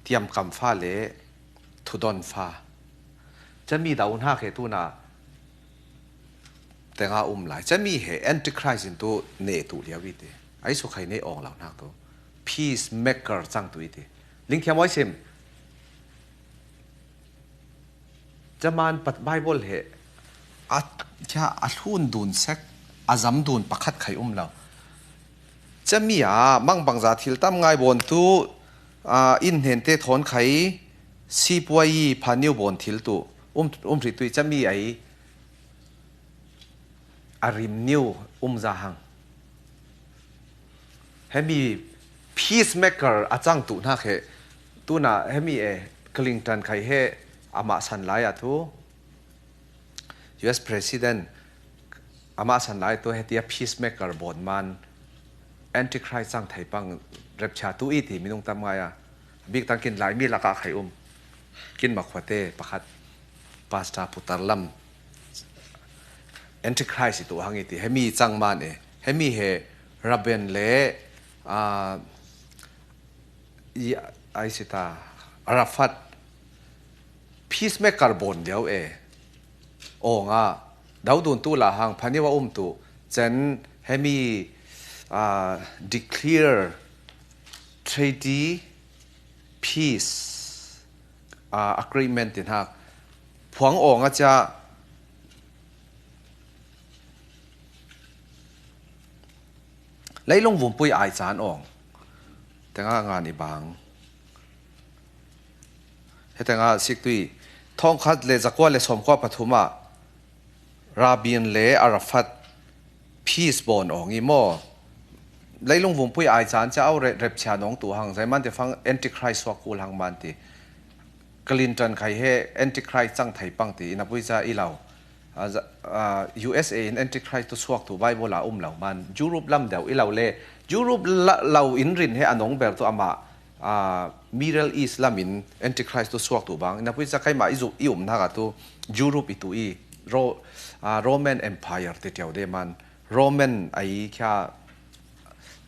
tiam kam fa le thudon fa. Chami dau hna he tuna tenga um lai. Chami he Antichrist in tu ne tu liau i te. Ai su khai ne ong lo hna tu. Peacemaker cang tu i te. Lingthiam Awi Sim. Caman pat Bible he a, kha a hlun dun sek, a zam dun pakhat khai um lo. Cami a mangbangza thil tam ngai bawn tu, a, inn hnen te thawn khai, sipuai i phaniu bawn thil tu, um, um hri tui cami ai, a rim niu um za hang. Hemi peacemaker a cang tu hna he, tuna hemi e Clinton khai he amah san lai a tu, U S President amah san lai tu, hetia peacemaker bawn man Antichrist cang thei pang rapture tu i ti minung tam ngai a. Bik tangkin Laimi lakah khai um. Kin makhuate pakhat Pastor Putar lam Antichrist i tu hang i ti. Hemi cang man e. Hemi he Rabin le, ah, i, ai sita, Arafat peacemaker bawn liau e. Ong a, dau dun tu la hang phaniu a um tu, cen hemi, ah, declare treaty peace, ah, agreement tin hak. Phuang ong a cia, leilung vumpui ai caan ong. Tenga ngan i bang. He tenga siktui. Thongkhat le zakua le somkua pathum ah Rabin le Arafat peace bawn ong i maw. Leilung vumpui ai caan cia au re-, rapture nong tu hang. Zai man te fang Antichrist suak kul hang man ti. Clinton khai he Antichrist cang thei pang ti. Ina pui ca i lau. Ah, za-, ah, U S A in Antichrist tu suak tu Bible a um lo man. Europe lam deuh i lo le. Europe la-, lo in rin he a nong ber tu amah, ah, Middle East lam in Antichrist tu suak tu bang. Ina pui ca kaimah i zuk i um hna ka tu Europe i tu i Ro-, ah, Roman Empire te tiau de man. Roman ai kha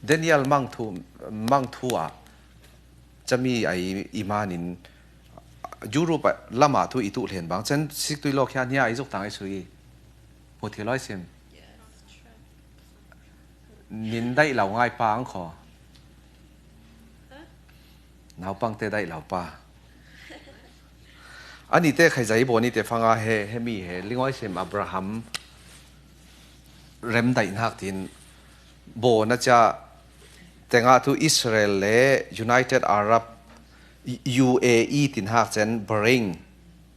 Daniel mang thu, mang thu a cami ai i man in Europe lam a tu i tu hlen bang. Cen siktui lo kha hnia i zuk tang i sui. Mu thil awi sim. Nin daih lo ngai pa ang kho. Naupang te daih lo pa. Ani te khai zai bawn i te fanga he, he mi he, Lingawi sim Abraham rem daih hnak tin bawn a cia tenga tu Israel le United Arab, U A E tin hak cen Bahrain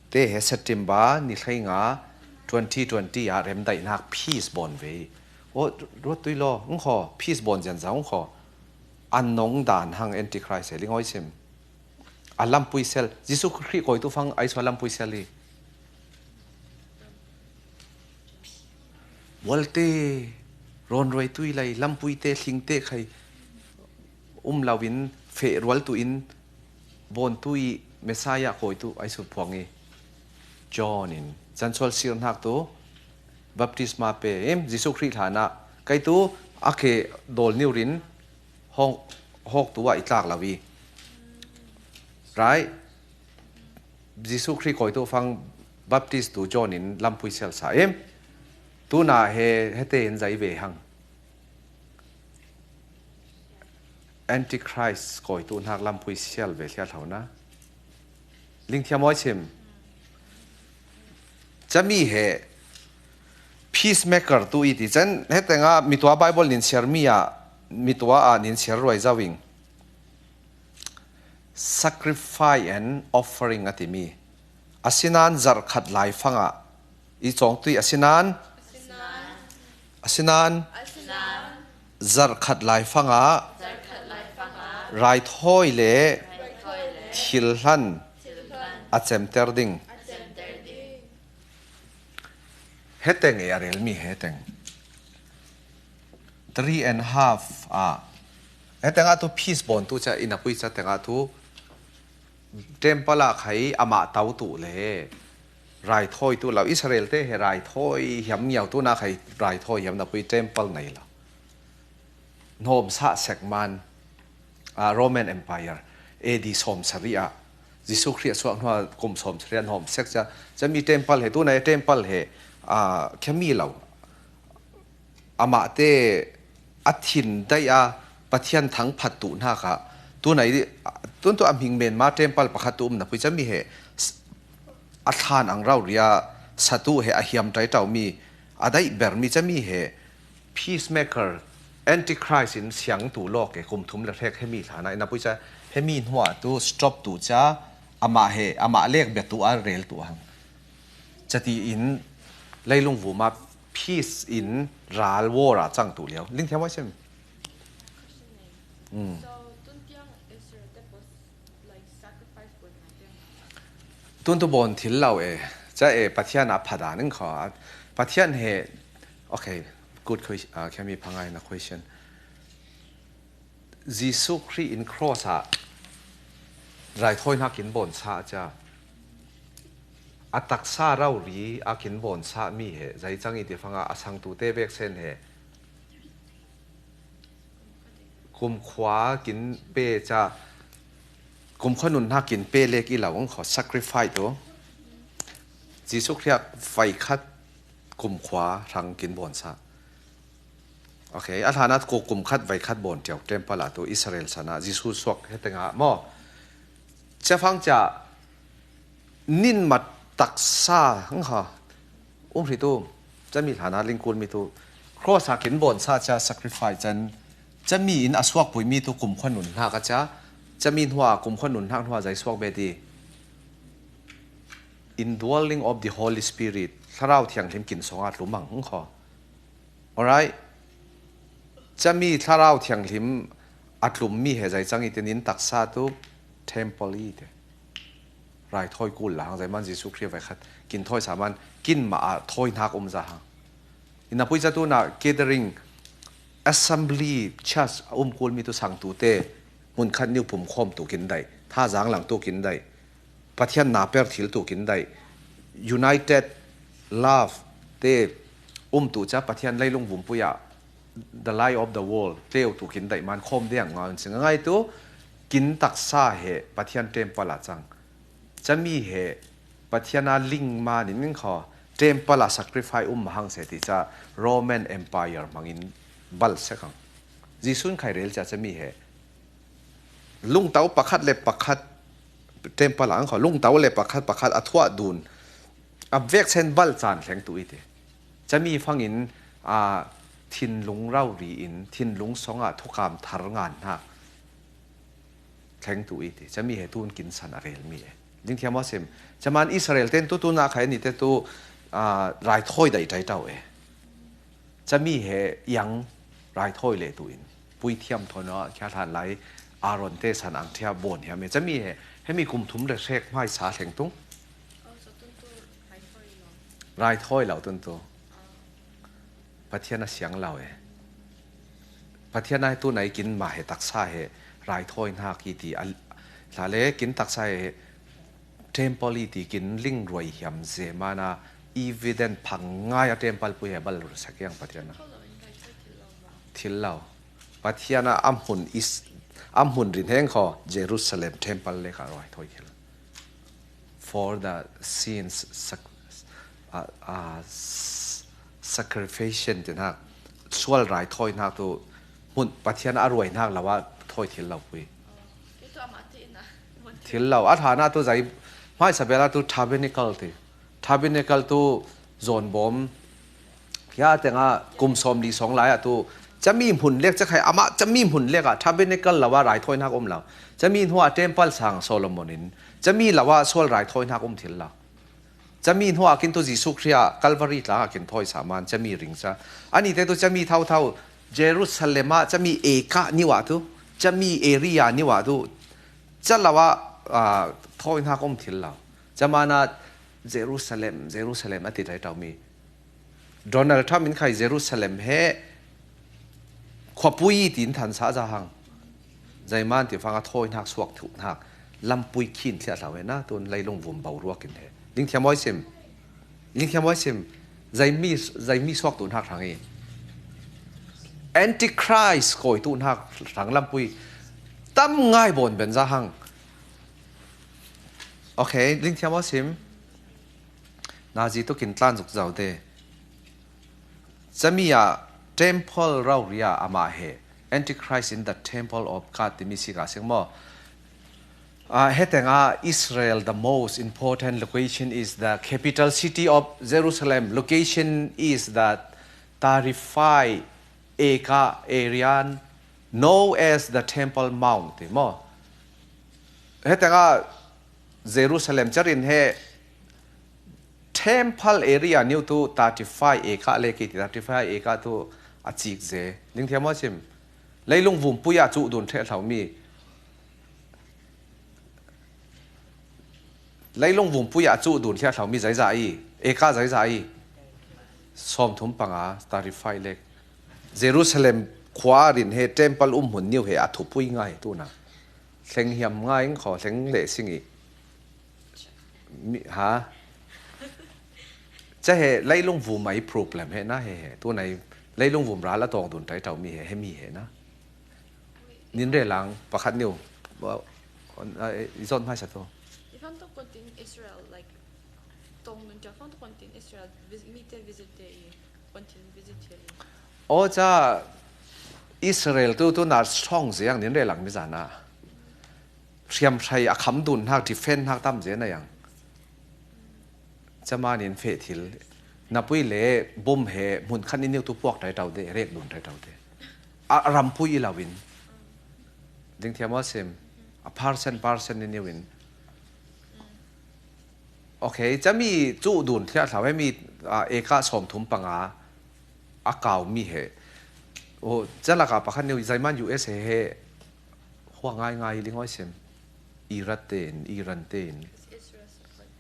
te he September ni hleinga twenty twenty ah rem daih hnak peace bawn ve. Aw, ruat tui law, ung kho, peace bawn zianza ung kho. An nong dan hang Antichrist he Lingawi sim. A lampui sel, Jesuh Khrih kawi tu fang ai sua lampui sel i. Mualte, rawnruai tui lai, lampui te, thling te khai um lo in, feh rual tu in, bawn tu i Messiah kawi tu ai sut phuang i. John in, Zansual sir hnak tu, baptisma pe, im, Jesuh Khrih hlan ah, kai tu, a ke dawl niu rin, hawk, hawk tu ah i tlak lo i. Right? Jesuh Khrih kawi tu fang baptist tu John in lampui sel sa im. Tuna he, hete in zai ve hang. Antichrist kawi tu hnak lampui sial ve hliat hlo na. Lingthiam awi sim. Cami he peacemaker tu i ti cen, he tenga mitua Bible nin siar mi ah, mitua ah nin siar ruai zau ing. Sacrifice and offering a timi. Asinan zarh khat lai fangah. I cawngtui asinan. Asinan. Zarh khat lai fangah. Raithawi le thil hlan. A cemter ding. Heteng e a relmi heteng. Three and half a. Heteng a tu peace bon tu cha ina pui cha teng a tu temple a khai ama tau tu le. Raithawi tu lo Israel te he raithawi hiam ngiau tu na khai raithawi hiam na pui temple nei lo. Hnom sa sek man, a, Roman Empire, A D sawm sari a, Jesu Khrih suak hnuah kum sawm sari a hnom sek cha, cha mi temple he, tunai temple he, a, khemi lo. Amah te a thin dai a, Pathian thang phat tu hna kha, tunai, tun tu a hming men ma temple pakhat tu um na pui cha mi he, a thlan ang rau ria, sa tu he a hiam tai tau mi, a dai ber mi cha mi he, peacemaker, antichrist in siang tu lawk e kum thum le hrek hemi hlan a, ina pui cha hemi hnuah tu stop tu cha amah he, amah lek bia tu a rel tu hang. Chati in leilung vuma peace in ral war a chang tu liau. Ling thiam ai sem. Mm. Tun tu bon thil lo e. Cha e Pathian a phadan in kho. Pathian he, okay, good question. Uh, can be pangai na question. Jesu Khrih in cross a raithawi hnak in bon sa cha. A taksa rauri a kin bon sa mi he. Zai chang i ti fanga a sang tu te vek sen he. Kumkhua kin pe cha, kumkhua nun hna kin pe lek i lo ang kho sacrifice tu. Jesu Khrih a vai khat kumkhua hrang kin bon sa. Okay, a hlan a ko kum khat vai khat bon tiau temple a tu Israel sana Jesu suak heteng a maw. Chafang cha nin mat taksa ang ha. Um hri tu, chami hlan a lingkul mi tu, cross a kin bon sa cha sacrifice chan, chami in a suak pui mi tu kumkhua nun hna ka cha, chami hnuah kumkhua nun hnak hnuah zai suak be ti. Indwelling of the Holy Spirit, Thlarau Thianghlim kin song a tlum ang kho. Alright. Chami Thlarau Thianghlim a tlum mi he zai chang i tin in taksa tu temple i te. Rai thawi kul la hang zai man Jesu Khrih vai khat kin thawi sa man kin ma a thawi hnak um za hang. Ina pui cha tu na gathering assembly church a um kul mi tu sang tu te mun khat niu pum khawm tu kin dai. Tha zang lang tu kin dai. Pathian na per thil tu kin dai. United love te um tu cha Pathian leilung vumpuia the light of the world tleu tu kin dai man khawm deng ngai sin ngai tu kin taksa he Pathian temple a chang. Chami he Pathian a ling man in kho temple a sacrifice um hang se ti cha Roman Empire hmangin bal se khang. Jesu in khai rel cha chami he lungtau pakhat le pakhat temple ang kho lungtau le pakhat pakhat a thuah dun a vek sen bal chan thleng tu i ti. Chami fangin a thinlung rauri in thinlung song a thukam thar ngan hna thleng tu i ti. Chami he tun kin san a rel mi e. Ding thiam a sim. Chaman Israel ten tu tu na khai ni te tu a rai thawi dai tai tau e. Chami he yang rai thawi le tu in. Pui thiam thawn a khia hlan lai Aaron te san ang thia bon hiam e. Chami he, hemi kum thum le hrek hmai sa thleng tung. Rai thawi lo tun tu. Pathian a siang lo e. Pathian a tu nai kin ma he taksa he rai thawi hnak i ti a hla le kin taksa he temple i ti kin ling ruai hiam ze mana evident phang ngai a temple pui he bal sak yang Pathian a. Thil lo. Pathian a am hun is, am hun rin heng kho Jerusalem temple le ka rai thawi thil. For the sins sac-, uh, uh, s-, sacrifice ti hnak sual rai thawi hnak tu hmun Pathian a ruai hnak lo a thawi thil lo pui. Thil lo a thana tu zai hmai sabela tu tabernacle ti. Tabernacle tu zawn bawm Khia tengah kum sawm li sawng lai ah tu chami hmun lek cakhai amah chami hmun lek ah tabernacle lo ah raithawinak um lo. Chami hnuah temple sang Solomon in chami lo ah sual raithawinak um thil lo. Chami hnuah kin tu Jesuh Khrih ah Calvary tlang ah kin thawi sa man chami ring ca. Anite tu chami thauthau Jerusalem ah chami eka niuh ah tu chami area niuh ah tu ca lo ah, ah, thawinak um thil lo. Damana Jerusalem, Jerusalem a ti tlai tau mi. Donald Trump in khai Jerusalem he khuapui tin than sa za hang. Zaiman ti fanga thoi nak suak thu nak. Lampui khin thliah thlau he na, tun leilung vum bau ruak in he. Ding thiam oi sim. Ding thiam oi sim. Zaimi, zaimi suak tu nak thang i. Antichrist koi tu nak thang lampui. Tam ngai bon ben za hang. Okay, ding thiam oi sim. Nazi tu kin tlan zuk zau te. Chami a temple rau ria ama he. Antichrist in the temple of God ti mi si ka sing mo. Uh, heteng a Israel, the most important location is the capital city of Jerusalem. Location is the thirty-five acre area known as the Temple Mount ti mo. Heteng a Jerusalem charin he temple area niu tu thirty-five acre le ki thirty-five acre tu a chik ze. Ding thiam mo sim. Leilung vum pui a chu dun thliah thlau mi. Leilung vum pui a chu dun thliah thlau mi zai za i. Acre zai za i. Som thum panga thirty-five le. Jerusalem khua rin he temple um hun niu he a thupui ngai tu na. Thleng hiam ngai ing kho thleng le sing i. Mi, ha? Cha he leilung vum ai problem he na he he. Tu nai leilung vum ral a tong dun tai tau mi he, he mi he na. Nin re lang pakhat niu. Wa, on, a, e, i zon mai sa to. I fam to kontin Israel, like, tong nun cha fam to kontin Israel, vis-, mi te visit te i kontin visit te i. O cha Israel tu, tu na strong ziang nin re lang mi zana. Hriam hrai a kham dun hak, defend hak tam zen a yang. Chama nin feh thil. Na pui le bom he mun khan i niu tu puak tai tau de, rek dun tai tau de. A, a rampui i lawin. Ding thiam a sim. A percent, percent i niu in. Okay, chami chu dun thliah thlau he mi, a, acre som thum panga a kau mi he. O, cha laka pakhat niu zaiman U S A he, he hua ngai ngai ling oi sim. Iran ten, Iran ten.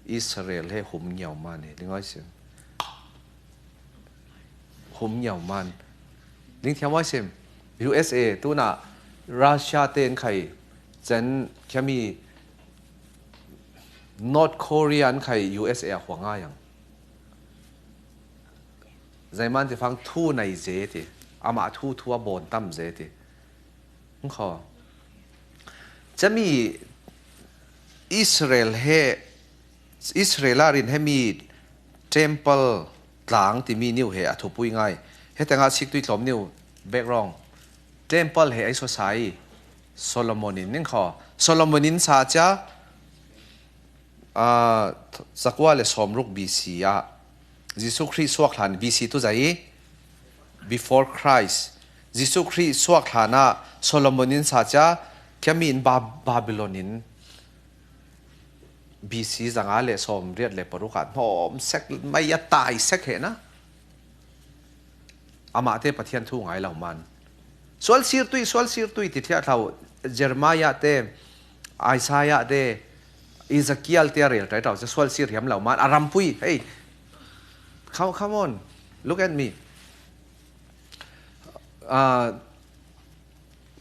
Israel he hum ngiau man he, ling oi sim. Hum ngiau man. Ding thiam oi sim. U S A tu na Russia ten khai chen khami North Korea an khai U S A a hua ngai yang. Zaiman ti fang thu nai ze ti. Ama thu thu a bon tam ze ti. Kho. Chami Israel he, Israel a rin he mi temple tlang ti mi niu he a thupui ngai. Heteng a sik tui tlom niu background. Temple he ai so sai. Solomon in ning kho. Solomon in sa cha, a, zakua le som ruk B C a. Jesu Khrih suak hlan B C tu zai, before Christ. Jesu Khrih suak hlan a Solomon in sa cha, khami in Bab-, Babylon in B C zanga le som riat le paruk a hnom sek mai a tai sek he na. Ama te Pathian thu ngai lau man. Sual sir tui, sual sir tui ti thliah thlau Jeremiah te, Isaiah te, Ezekiel te a rel tai tau, sual sir hiam lau man. A rampui, hey, come, come on, look at me. Ah,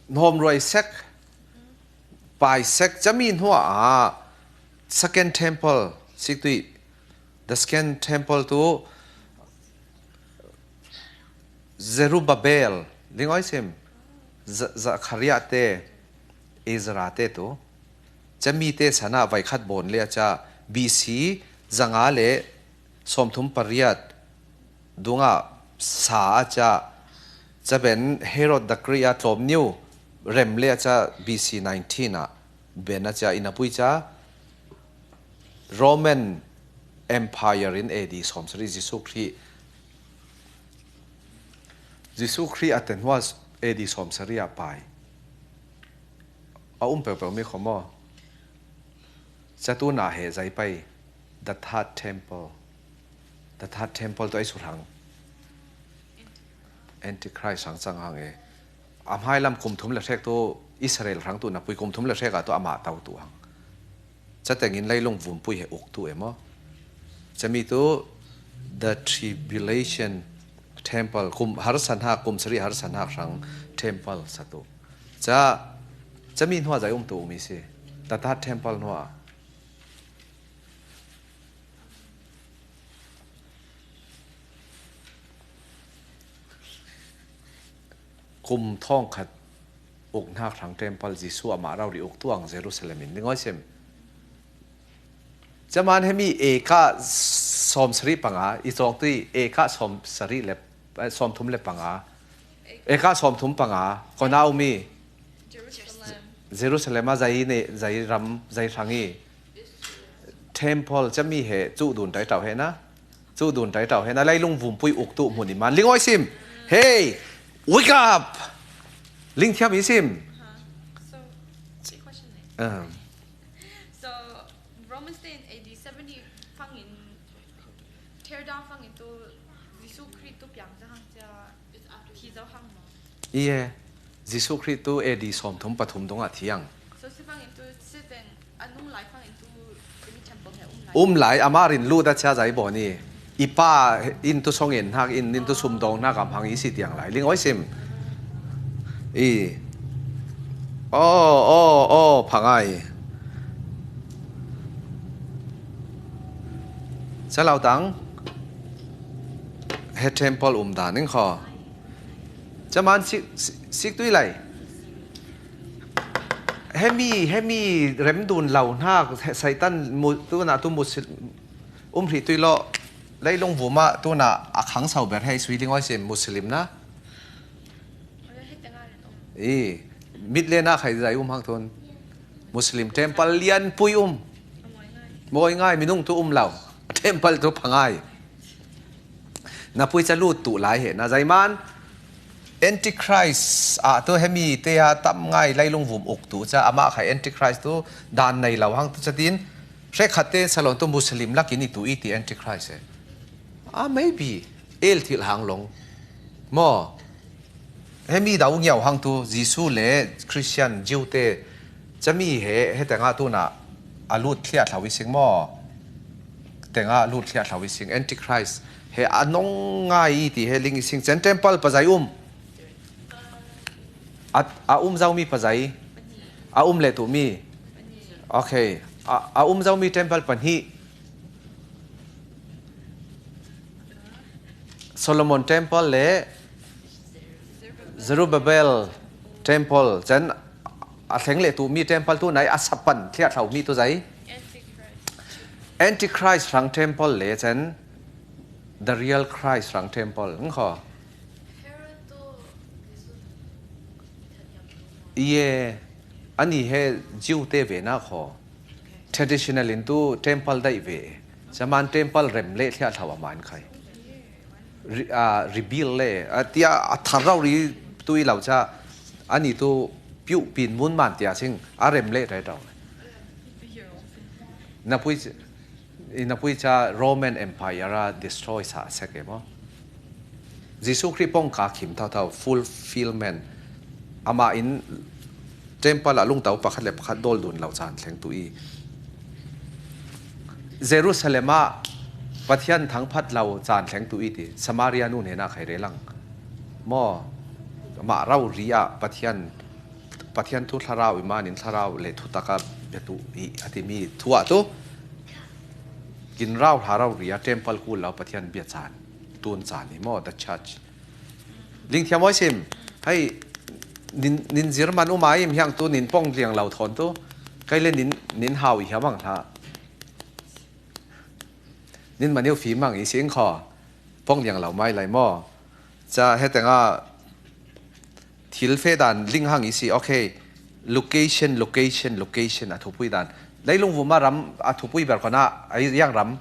hnom ruai sek, pai sek, chami hnuah a Second Temple, sik tui, the Second Temple tu Zerubbabel, ling oi sim, Z-, Zachariah te, Ezra te tu, chami te sana vai khat bon le cha B C zanga le som thum pariat dunga sa a cha, cha ben Herod the Great a tlom niu rem le cha B C nineteen a ben a cha ina pui cha Roman Empire in A D som sari Jesu Khrih, Jesu Khrih a ten hua A D som sari a pai. A um peu peu mi khomo. Cha tu na he zai pai. The Third Temple. The Third Temple tu ai su hang. Antichrist hang chang hang e. A hmai lam kum thum le hrek tu Israel hang tu na pui kum thum le hrek a tu ama tau tu hang. Catengin leilung vumpui he uktu emaw. Cami tu the tribulation temple, kum harsanhak, kum sari harsanhak hrang temple satu. Ca, cami hnuah zai umtu umi si. Tata temple hnuah. Kum thawngkhat uknak hrang temple Jesuh amah rori uktu ang Jerusalem in. Ni ngawi sim. Caman hemi eka sawm sari panga, i cawng tui eka sawm sari le, eh, sawm thum le panga. Eka sawm thum panga, kona umi. Jerusalem. Jerusalem a zai ne, zai ram, zai hrangi. Temple cami he, cu dun tai tau he na. Cu dun tai tau he na, leilung vumpui uktu hmun i man. Lingawi sim. Hey, wake up. Lingthiam i sim. Huh? So, a question ne? Um. So, Romans ten A D seventy fangin, tear down fangin tu, Jesuh Khrih tu piang zahang cia, thi zahang mo. Ie, Jesuh Khrih tu A D sawm thum pathum dongah thiang. So, si fangin tu, si teng, a nung lai fangin tu, temi temple he um lai. Um lai, ama rin lu da cia zai bo ni. I pa in tu song in hak in, in tu sum dong hnak am hang i si tiang lai. Lingawi sim. I. Oh, oh, oh, phangai. Calautang. He temple um dan ning kho. Caman sik, sik, sik tui lai. Hemi, hemi remdun lo hnak, he Satan mu, tu na tu musil, um hrih tui lo. Leilung vuma tu na a khang sau ber hei sui lingawi sim Muslim na. I, mit le na khai zai um hang tun. Muslim temple lian pui um. Mawi ngai, minung tu um lo. Temple tu phangai. Na pui ca lut tu lai he, na zai man. Antichrist ah tu hemi te a tam ngai leilung vum uk tu ca, amah khai Antichrist tu dan nei lo hang tu ca tin. Hrekhat te salon tu Muslim lakin i tu i ti Antichrist he. Ah, maybe. El thil hang long. Maw. Hemi dau ngiau hang tu Jesuh le Christian Jew te cami he, he tengah tu na a lut thliah thlau i sing maw. Tengah a lut thliah thlau i sing. Antichrist he a nong ngai i ti he ling i sing. Cen temple pa zai um. A, a um zau mi pa zai. A um le tu mi. Okay. A, a um zau mi temple pa hnih. Solomon Temple le Zerubbabel Temple, cen a thleng le tu mi temple tu nai a sapan thliah thlau mi tu zai. Antichrist hrang temple le cen the real Christ hrang temple. Ng kho. Ie, ani he Jew te ve na kho. Traditional in tu temple daih ve. Zaman temple rem le thliah thlau a man khai. Ri-, a, rebuild le, a, tia a thar rau ri tu i lau ca, ani tu piu pin mun man tia sing, a rem le tai tau. Na pui, i na pui ca Roman Empire a destroy sa sek e maw. Jesuh Khrih pawngka khim thauthau, fulfillment. Amah in temple ah lungtau pakhat le pakhat dawl dun lo caan thleng tu i. Jerusalem ah Pathian thangphat lo caan thleng tu i ti. Samaria nu hnenah khai rel ang. Maw, mah rau ri ah Pathian, Pathian thu thlarau i manin thlarau le thutak a bia tu i a timi thu ah tu. Kin rau thlarau ri ah temple kul lo Pathian bia caan. Tun caan i maw, the church. Lingthiam awi sim. Hei, nin, nin zir man um ai im hiang tu, nin pong liang lo thawn tu. Kai le nin, nin hau i hiam ang hla. Nin man iu fi mang i sing kho. Pong liang lo mai lai maw. Ca he tengah thil fe dan ling hang i si. Okay. Location, location, location a thupui dan. Leilung vuma ram a thupui ber khona, ai yang ram.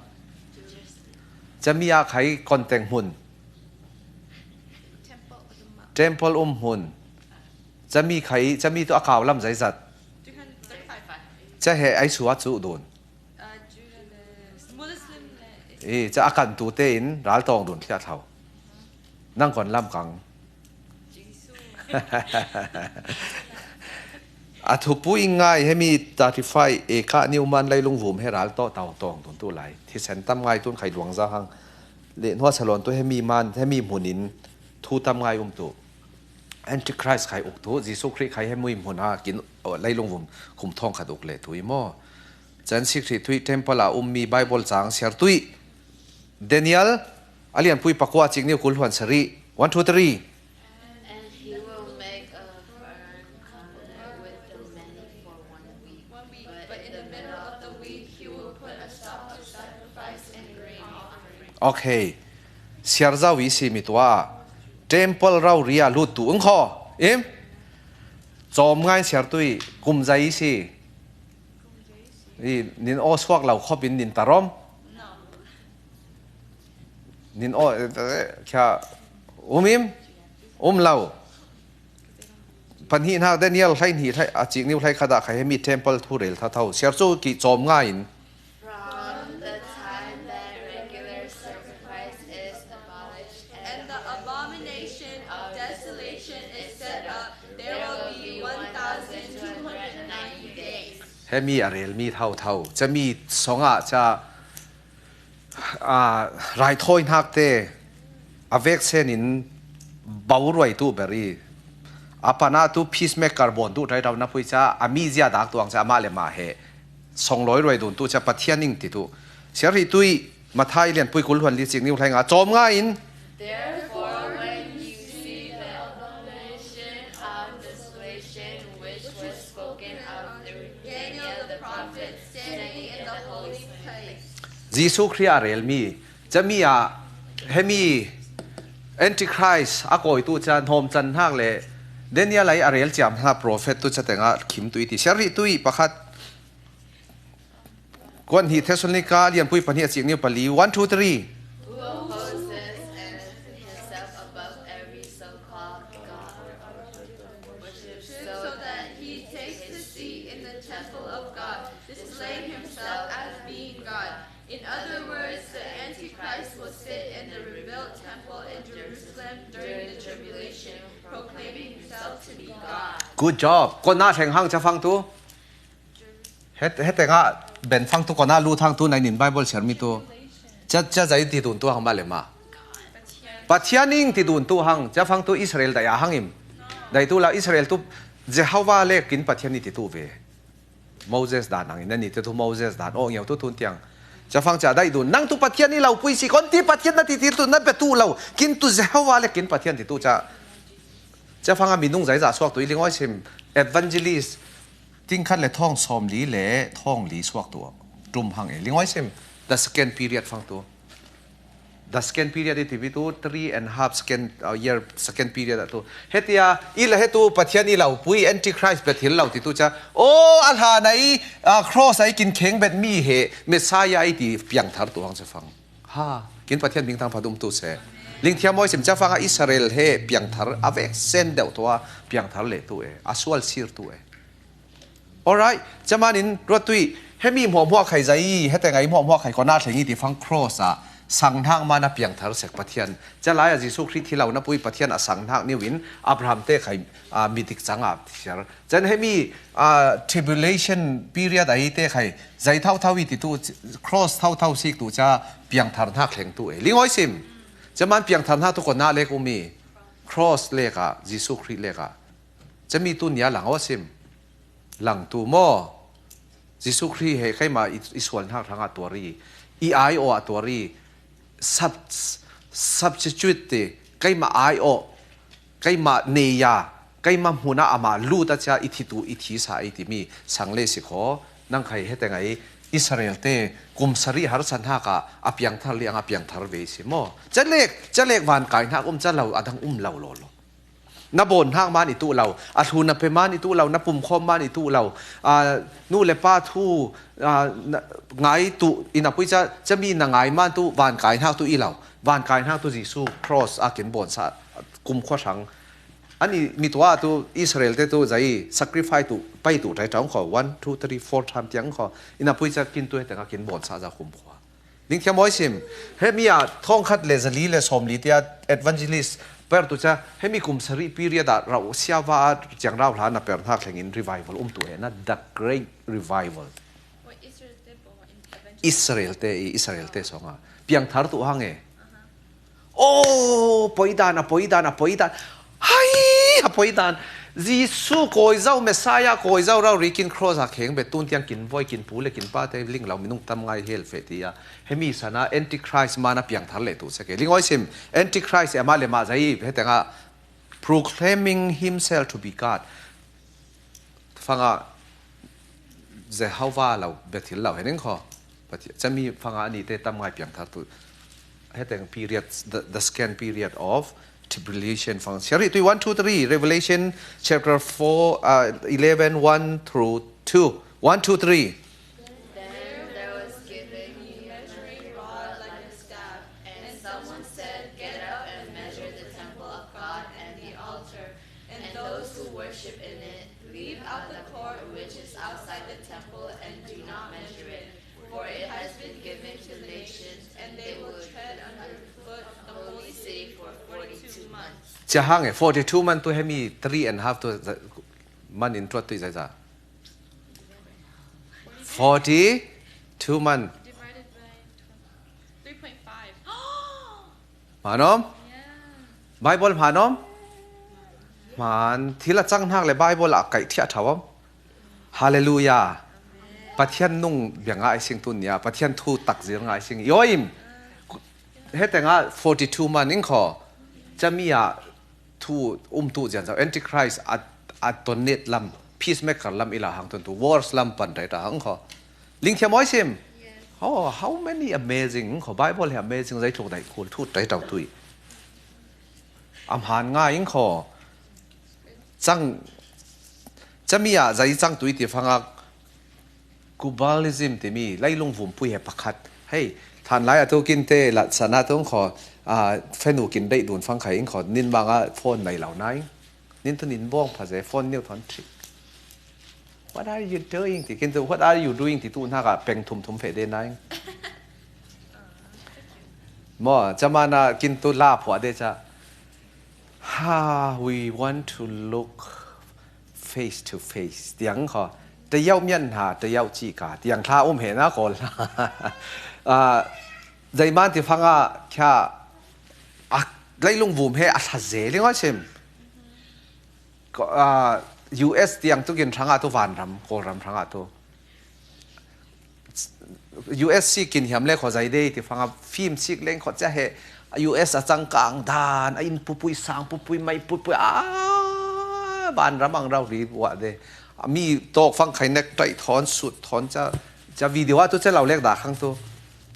Ca mi a khai konteng hmun. Temple um hmun. Ca mi khai, ca mi tu a kau lam zeizat. Ca he ai suat cu dun. I ca a kan tu tein ral tawng dun thliah thlau. Nang kon lam kang. A thupui ngai hemi thirty-five A ka Newman leilung vum he ral tawh tau tawng tun tu lai. Thisen tam ngai tun khai luang za hang. Le hnuah salon tu hemi man, hemi hmunin thu tam ngai um tu. Antichrist khai uk tu, Jesu Khrih khai hemi hmun ha kin, oh, leilung vum khum thawng khat uk le tu i maw. Chan sik ri tui temple a um mi Bible chang siar tui. Daniel, a lianpui pakua chik niu kul hluan sari. One, two, three. And he will make a firm covenant with the many for one week, but in the middle of the week he will put a stop to sacrifice and grain offering. Okay. Siar zau i si mi tua. Temple rau ria lut tu ung kho. Im? Chom ngai siar tui kum zai i si. I, nin aw suak lau khop in nin tarom. Nin aw, eh, eh, kya, um im? Um lau. Panhih hnak Daniel hlai hnih hlai, a chik niu hlai khat ah khai hemi temple thu rel thathau. Siar cu ki chom ngai in. From the time that regular sacrifice is abolished and the abomination of desolation is set up, there will be one thousand two hundred ninety days. Hemi a rel mi thau thau. Ca mi song ah ca, ah, raithawi hnak te a vek sen in bau ruai tu beri. A pan ah tu peacemaker bawn tu rai rau na pui ca a mi zia dak tuang ca amah le mah he songlawi ruai dun tu ca Pathian ing ti tu. Siar ri tui Mathai lianpui kul hluan li cik niu hlai nga chom ngai in. Therefore, when you see the abomination of desolation which was spoken of through Daniel the prophet standing in the holy place. Jesu Khrih a rel mi, ca mi ah, hemi Antichrist a kawi tu ca hnawm can hnak le Daniel ai a rel ciam hna prophet tu ca tengah khim tu i ti. Siar ri tui pakhat. Kuan hi Thessalonica lianpui pahnih a cik niu pali. One, two, three. Who opposes and himself above every so-called God, worship, so that he takes his seat in the temple of God, displaying himself as being God. In other words, the Antichrist will sit in the rebuilt temple in Jerusalem during the tribulation, proclaiming himself to be God. Good job. Kua na hreng hang ca fang tu. He, he tengah ben fang tu kona lu thang tu nainin Bible siar mi tu. Ca, ca zai ti dun tu hang ma le ma. Pathian ing ti dun tu hang, ca fang tu Israel dai a hang im. Dai tu la Israel tu Jehovah le kin Pathian i ti tu ve. Moses dan hang in, nani te tu Moses dan, oh, ngiau tu tun tiang. Ca fang ca dai dun, nang tu Pathian i lo pui si, kon ti Pathian na ti ti tu na pe tu lo, kin tu Jehovah le kin Pathian ti tu ca. Ca fang a minung zai za suak tu i lingawi sim, evangelist, Tingkhat le thawng sawm li le thawng li suak tu tum hang e. Lingawi sim, the second period fang tu. The second period i tipi tu three and half second, uh, year second period a tu. Hetia, i la he tu Pathian i lo pui Antichrist bet hil lo ti tu ca. O, a hlan ai, uh, cross ai kin kheng bet mi he Messiah ai ti piang thar tu hang ca fang. Ha, kin Pathian bing tang pha dum tu se. Lingthiam mawi sim ca fang a Israel he piang thar a vek sen deuh tu a piang thar le tu e. A sual sir tu e. Alright, ca manin ruat tui, hemi hmuahhmuah khai zai, hete ngai hmuahhmuah khai kona thleng i ti fang cross ah, sang hnak man a piang thar sek Pathian. Ca lai a Jesu Khrih thi lo na pui Pathian a sang hnak niu in Abraham te khai, ah, midik cang ah thiar. Can hemi, ah, tribulation period ai te khai, zai thau thau i ti tu, cross thau thau sik tu ca piang thar hnak thleng tu e. Lingawi sim, ca man piang thar hnak tu kona lek um i, cross lek ah, Jesu Khrih lek ah. Ca mi tu nia lang aw sim. Lang tu maw? Jesu Khrih he keimah i, i sual hnak hrangah tuar i, i ai aw ah tuar i, sub-, substitute ti, keimah ai aw, keimah neia, keimah hmunah amah lut a cia i thi tu, i thi sa i timi sang le si kho, nang khai hete ngai Israel te kum sarih harsa hnak ah a piang thar liang a piang thar ve si maw? Ca lek, ca lek van kai hnak um ca lo, a dang um lo law law. Na bawn hnak man i tuh lo, a hlu na pe man i tuh lo, na pumkhawm man i tuh lo, aa, nu le pa thu, aa, na, ngai tuh, i na pui ca, ca mi na ngai man tuh, van kai hnak tuh i lo, van kai hnak tuh Jesuh cross a kin bawn sa, kumkhua hrang. An i mi tuah tuh Israel te tuh zai sacrifice tuh, pai tuh ṭai ṭaung kho, one, two, three, four time tiang kho, i na pui ca kin tuh he teng a kin bawn sa za kumkhua. Dingthiam awi sim. He mi ah thawngkhat le zali le sawmli tiah evangelist Per tu cha, hemi kum sarih period ah rau siava a ciangrau hla na per hnak thlengin revival um tu he na, the great revival. Israel te i Israel te songa piangthar tu hang e. Oh, poidan a poidan a poidan. Hai, a poidan. Jesu kawi zo, Messiah kawi zo, rau rikin cross a kheng be tun tiang kin voi kin pu le kin pa te ling lau minung tam ngai hel fe ti a. Hemi sana Antichrist mana piangthar le tu seke. Ling oi sim, Antichrist e ma le ma zai, he tenga proclaiming himself to be God. Fanga Jehovah lo, Bethel lo, hening kho. But chami fanga ani te tam ngai piangthar tu. He teng period, the, the second period of tribulation fang. Shall we do one, two, three? Revelation chapter four, uh, eleven, one through two. One, two, three. Then there was given me a measuring rod like a staff, and someone said, "Get up and measure the temple of God and the altar, and those who worship in it. Leave out the court which is outside the temple, and do not measure it, for it has been given to nations, and they will tread underfoot the holy city for forty-two months." Chia hang e, forty-two month tu hemi three and half tu za-, man in tuat tu zai za. Forty-two month. Divided by twelve. Three point five. Manom? Yeah. Bible manom? Man, thil a chang hnak le Bible a kaih thiah thawm. Hallelujah. Pathian nung bianga ai sing tu nia, Pathian thu takzir ngai sing. Yoim. He tenga forty-two man ing kho. Chami a thu um tu zian zau. Antichrist a, a donate lam, peacemaker lam ila hang tun tu, wars lam pan dai ta hang kho. Ling thiam oi sim. Oh, how many amazing kho. Bible he amazing zai tluk dai kul thu dai tau tui. Am han nga ing kho. Chang, chami a zai chang tui ti fanga Kabbalism timi, leilung vumpui he pakhat. Hei, than lai a tu kin te lat sana tu kho, a, fenu kin dei dun fang khai ing kho, nin manga phone nei lo nai. Nin tu nin bong pha ze, phone niu thon tri. "What are you doing?" ti kin tu, "What are you doing?" ti tu hna ka peng thum thum fe de nai. Mo, chamana kin tu la phua de cha. "Ha, we want to look face to face." Tiang kho. "Tayau mian ha, tayau chi ka." Tiang thla um he na kol. Ah, zaiman ti fanga kya, a, leilung vum he a thla ze ling oi sim. Ko, ah, U S tiang tu kin thanga tu vanram, kolram thanga tu. U S si kin hiam le kho zai dei ti fanga film sik leng kho cha he, U S a changkang dan, a in pupui sang pupui mai pupui, a, vanram ang rau ri wa de. A mi tok fang khai nek tai thon sut thon cha, cha video a tu cha lau lek da khang tu.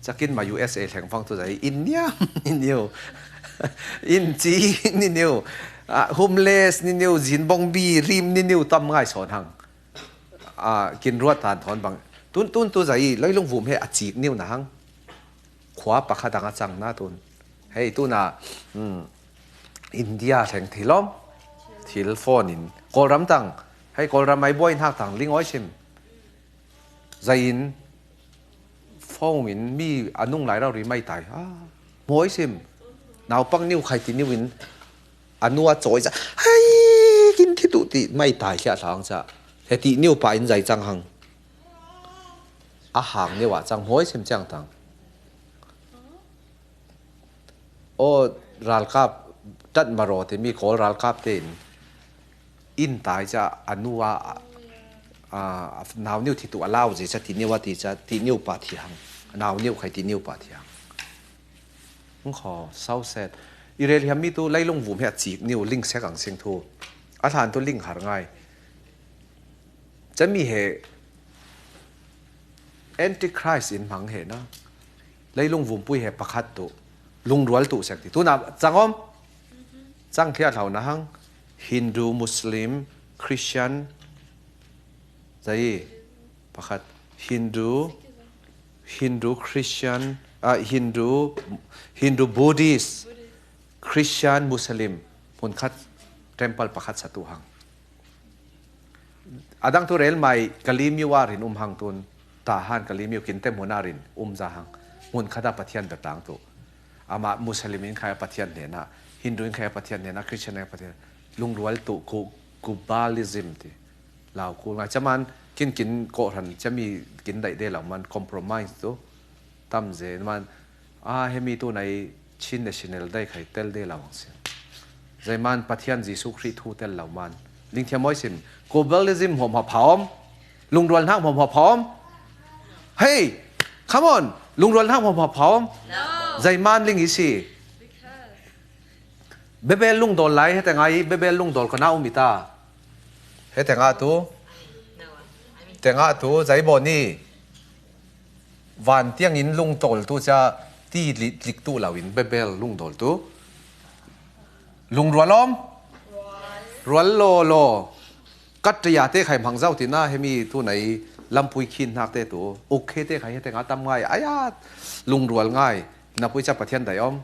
Cha kin ma U S A leng fang tu zai in niam, in niu. In chi, ni niu. A, homeless, ni niu, zin bong bi, rim, ni niu, tam ngai son hang. A, kin ruat tan thon bang. Tun, tun tu zai, leilung vum he a chik niu na hang. Khua pakhat ang a chang na tun. Hei, tuna, hmm, India theng thilom. Thil phone in. Kolram tang. Hei, kolram ai buai hnak tang. Ling oi sim. Zai in. Phone in mi a nung lai rau ri mai tai. Ah, moi sim. Naupang niu khai ti niu in. A nua choi cha. Hei, kin thi tu ti mai tai khia thlang cha. He ti niu pa in zai chang hang. A hang niu a chang moi sim chang tang. O, ralkap tat maro te mi kol ralkap te in. In tai cha a nua, a, a, nau niu thi tu a lau ze cha ti niu a ti cha ti niu pa thi hang. Nau niu khai ti niu pa thi hang. Hung kho, so sad. I rel hiam mi tu leilung vum he a chik niu ling sek ang sing thu. A thlan tu ling har ngai. Chami he Antichrist in hmang he na. Leilung vumpui he pakhat tu. Lungrual tu sek ti. Tuna chang om. Chang thia thlau na hang. Hindu, Muslim, Christian. Zai pakhat. Hindu, Hindu, Christian, ah, Hindu, Hindu, Buddhist, Christian, Muslim. Hmun khat temple pakhat sa tu hang. Adang tu rel mai Kali myo a rin um hang tun, Tahan Kali myo kinte hmun a rin um za hang, hmun khat a Pathian bia tang tu. Ama Muslim in khai Pathian hnena, Hindu in khai Pathian nena, Christian in Pathian. Lungrual tu ku, Kabbalism ti. Lau kul ngai. Caman kin kin ko ran, cami kin dai de lau man compromise tu. Tam ze man, a, hemi tu nai Chin National Day khai tel de lau ang sin. Zai man Pathian Jesu Khrih thu tel lau man. Ling thiam moi sim. Kabbalism hom ha phaom. Lungrual hnak hom ha phaom. Hey, come on. Lungrual hnak hom ha phaom. No. Zai man ling isi. Because Bebel lungdol lai, hete ngai, Bebel lungdol kana um ita. Hete nga tu. Te nga tu, zai bo ni. Van tiang in lungdol tu cia ti lik, lik tu lau in Bebel lungdol tu. Lungrual om? Rual lo lo. Kat ria te khai hmang zau tina hemi tu nai lampui khin hnak te tu. Ukhe te khai hete nga tam ngai. Aya, lungrual ngai. Na pui cia Pathian dai om.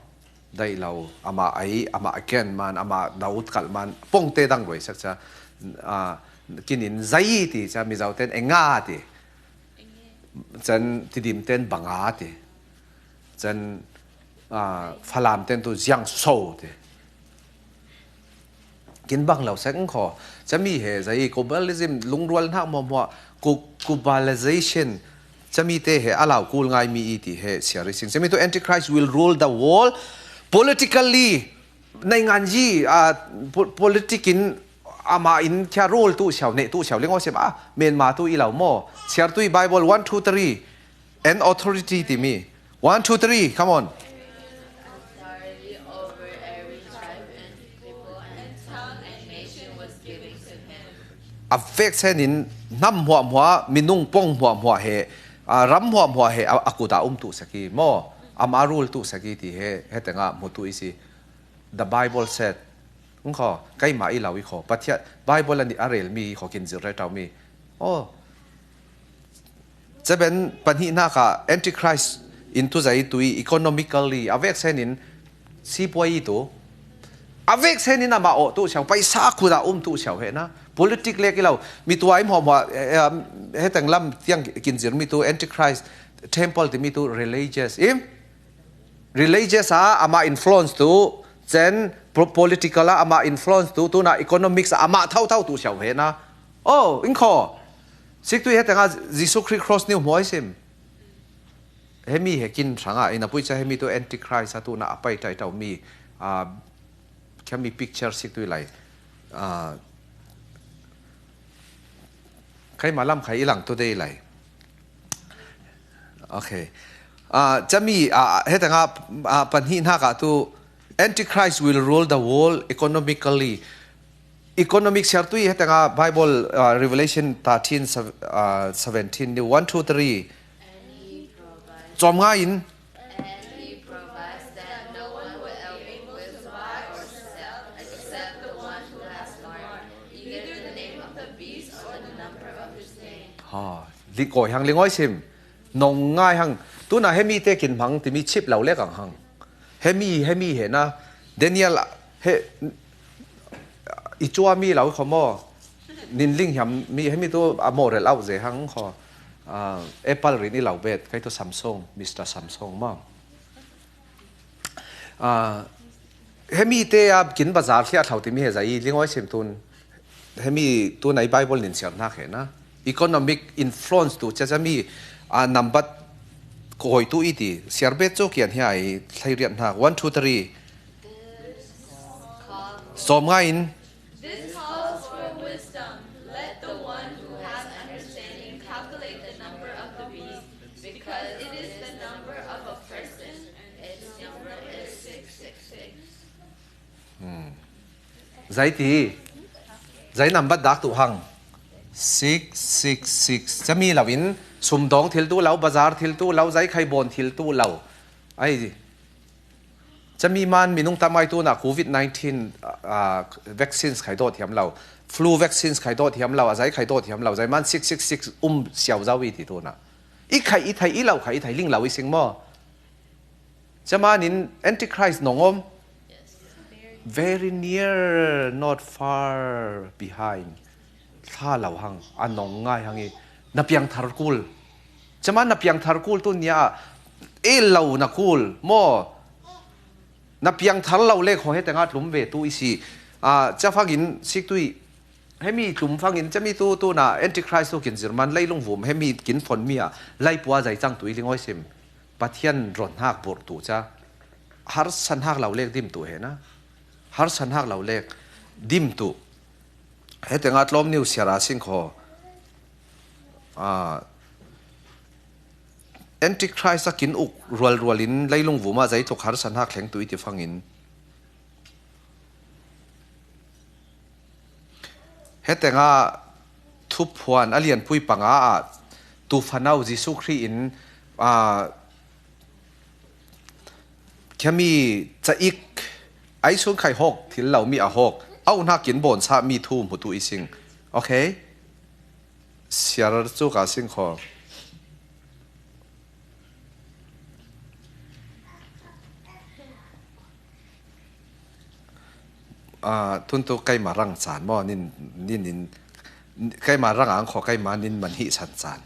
Dai lau, ama ai, ama aken man, ama daut kal man, pong te dang roi sak cia, a, kinin zai ti cia, Mizo ten enga ti. Cen Tidim ten banga ti. Cen, a, Falam ten tu ziang so ti. Kin bang lau sek kho. Cami he zai Kabbalism lungrual hnak muamua, Ku-, Kabbalization. Cami te he a lau kul ngai mi i ti he siari sing. Cami tu Antichrist will rule the world politically. Naingan ji, a, po-, politic in ama in kia rule tu siau, ne tu siau, ling o sem a, Myanmar tu i lau mo. Siar tu i Bible one, two, three. An authority ti mi. One, two, three. Come on. Authority over every tribe and people and tongue and nation was given to him. A vek sen in nam hua hua, minung pong hua hua he, a, ram hua hua he, a, a kuta um tu saki mo, ama rule tu saki ti he, he tenga mu tu isi. The Bible said. Ng kho, kai ma i lau i kho. Pathian, Bible ani a rel mi i kho kin zir rai tau mi. Oh. Ceben panhi na ka Antichrist in tu zai tu i economically. A vek sen in si pua i tu. A vek sen in ama o tu siau. Paisa kuda um tu siau he na. Politic lek i lau. Mi tu ai mo mo, eh, eh, he teng lam tiang kin zir mi tu Antichrist temple ti mi tu religious. Im? Religious a ama influence tu, cen po-, political a ama influence tu, tu na economics a ama thau thau tu siau he na. Oh, ing kho. Sik tu he tenga Jesu Khrih cross niu hmoi sim. Hemi he kin sanga, ina pui cha hemi tu Antichrist a tu na apai tai tau mi. A, kemi picture sik tu i lai. A, kai malam khai ilang tu dei lai. Okay. Ah, cami, ah, he tenga, ah, panhi na ka tu Antichrist will rule the world economically. Economic siar tu i he tenga Bible, ah, Revelation thirteen, sev-, ah, seventeen ni one, two, three. Chom nga in. And he provides that no one will be able to buy or sell except the one who has the mark, either the name of the beast or the number of his name. Ha, li koi hang li ngoi sim. Nong ngai hang. Tu na hemi te kin hmang ti mi chip lau lek ang hang. Hemi, hemi he na. Daniel, he, i chua mi lau kho mo. Nin ling hiam mi, hemi tu a morel au ze hang kho. Ah, Apple rin i lau bet, kai tu Samsung, Mister Samsung mo. Ah, hemi te a kin bazar thliah thlau ti mi he zai, ling oi sim tun. Hemi tu nai Bible nin siar hnak he na. Economic influence tu cha cha mi, a, nambat koi tu i ti. Siar bet chu kian hi ai thlai riat hnak. One, two, three. Sawm nga in. This calls for wisdom. Let the one who has understanding calculate the number of the beast, because it is the number of a person. Its number is six six six. Hmm. Zai ti, zai nambat dak tu hang. Six six six. Chami lau in, sumdong thil tu lau, bazar thil tu lau, zai khai bon thil tu lau. Ai, chami man minung tam ai tu na covid nineteen, ah, vaccines khai dot hiam lau. Flu vaccines khai dot hiam lau, a zai khai dot hiam lau. Zai man six six six um siau zau i ti tu na. I khai i thai i lau khai i thai ling lau i sing mo. Chamanin Antichrist nong om. Very near, not far behind. Thla lau hang, a nong ngai hang i. Na piang thar kul. Chaman na piang thar kul tu nia. E lau na kul. Mo. Na piangthar lo lek haw, hetianga tlum ve tu i si. A, ca fangin sik tui, hemi tlum fangin, cami tu, tuna Antichrist tu kin zirman, leilung vum, hemi kin fon mi a, laipua zai cang tui ling awi sim. Pathian ron hak bur tu ca. Harsan hak lo lek dim tu he na. Harsan hak lo lek dim tu. Hetianga tlawm niu siara sing khaw. A, Antichrist a kin uk rualrualin leilung vuma zai tluk harsan hak thleng tu i ti fangin. Hetianga thuphuan a lianpui panga ah tufanau Jesu Khrih in, a, khami ca ik ai sun khai hawk thil lo mi a hawk. Au hnakin bawnsa mi thu hmutu i sing. Okay? Siar cu ka sing khaw. A, tun tu keima rang caan maw, nin, nin, nin, keima rang ang khaw, keima nin man hi san caan.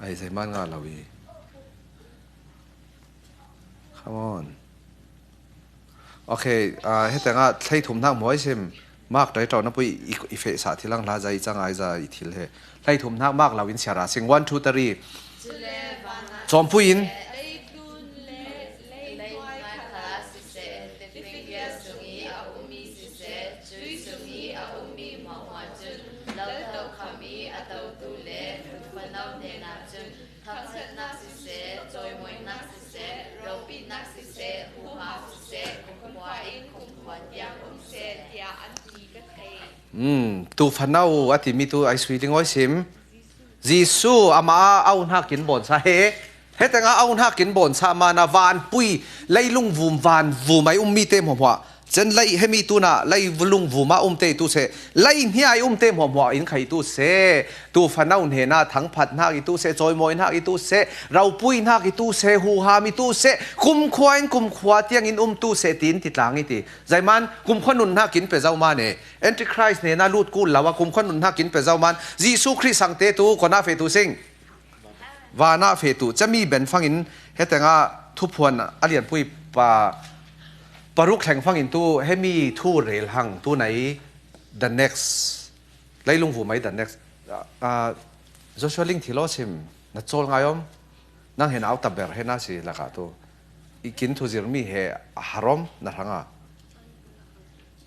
Ai, zeiman nga lo i. Come on. Okay, a, hetianga thleithum hnak mawi sim. Mak tawitawh na pui i, i feh sah thil ang hla zai i cang ai za i thil he. Thleithum hnak mak lo in siara sing. One, two, three. Cawmpui in. Thangṭhatnak siseh, cawimawinak siseh, ropinak siseh, huham siseh, kumkhua in kumkhua tiang um seh, tiah an ti ka thei. Hmm, tufanau a timi tu ai sui ding awi sim. Jesu amah a au hnakin bawnsa he. Hetengah au hnakin bawnsa mana vanpui, leilung vum van vum ai um mite hmuahhmuah. Cen lei hemi tuna lei lungvuma umte i tu seh, lei hnia i umte hmuahhmuah in kha i tu seh, tufanau hnena thangphat hnak i tu seh, cawimawi hnak i tu seh, ropui hnak i tu seh, huham i tu seh, kumkhua in kumkhua tiangin um tu seh tiin ti tlang i ti. Zeiman kumkhua nun hnakin pe zo man e. Antichrist hnena lut kul lo a kumkhua nun hnakin pe zo man. Jesu Khrih sangte tu kona fe tu sing. Vanah feh tu cami ben fangin hetengah thuphuan a lianpui pa paruk thleng fangin tu hemi thu rel hang tu nai the next leilung vum ai the next. Ah, Joshua Ling thil aw sim na cawl ngai om. Nang hen au taber hena si lakah tu i kin thu zirmi he harom na hranga.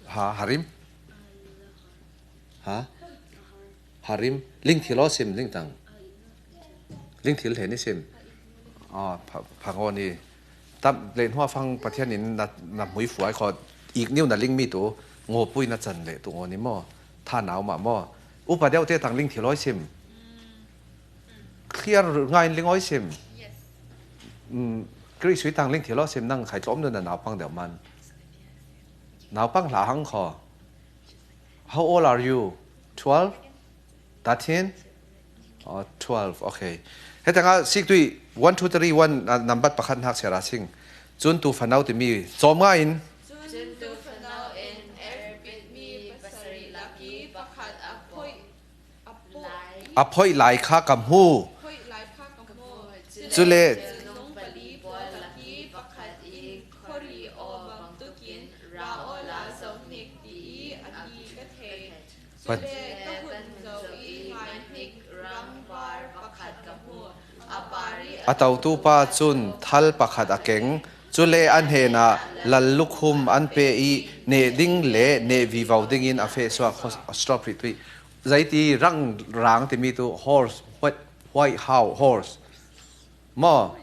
Ha, harim? Ha? Harim, Ling thil aw sim, Ling tang. Ling thil he ni sim. Ah, pha, pha ngaw ni. Tam le hnuah fang Pathian in na, na hmui fuai khaw ik niu na Ling mi tu ngawpui na can le tu ngaw ni maw? Tha nau mah maw? Upa deuh te tang Ling thil aw sim. Clear ngai in Ling aw sim. Mm, Kri sui tang Ling thil aw sim nang khai tlawm nu na naupang deuh man. Naupang hla hang khaw. How old are you? Twelve? Thirteen? Oh, twelve, okay. Hetengah sik tui, one, two, three, one, ah, nambat pakhat hnak siara sing. Cun tufanau timi cawm ngai in. Cun tufanau in Arabit mi pasarih lak i pakhat a phoih, a phoih lai kha ka hmu. Cule a totu pa cun thal pakhat a keng, cule a hnenah lallukhum an pe i neh ding le neh vivo dingin a feh suak. Stop hrih tui. Zeiti rang rang timi tu horse, white, white how, horse. Maw?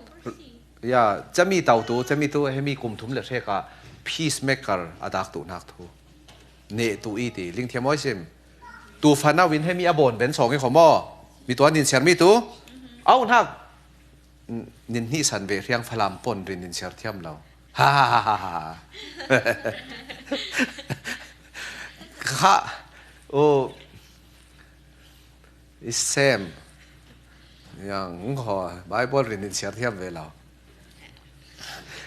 Ya, cami totu, cami tu, hemi kum thum le hrek ah peacemaker a dak tu hnak thu. Neh tu i ti, Ling thiam aw sim. Tufanau in hemi a bawn ben sawng i kho maw? Mi tuan in siar mi tu. Au hnak. Nin hnih san ve hriang Falam pon rin in siar thiam lo. Ha, ha, ha, ha, ha. Kha. Oh. I sem. Yang, ngho, Bible rin in siar thiam ve lo.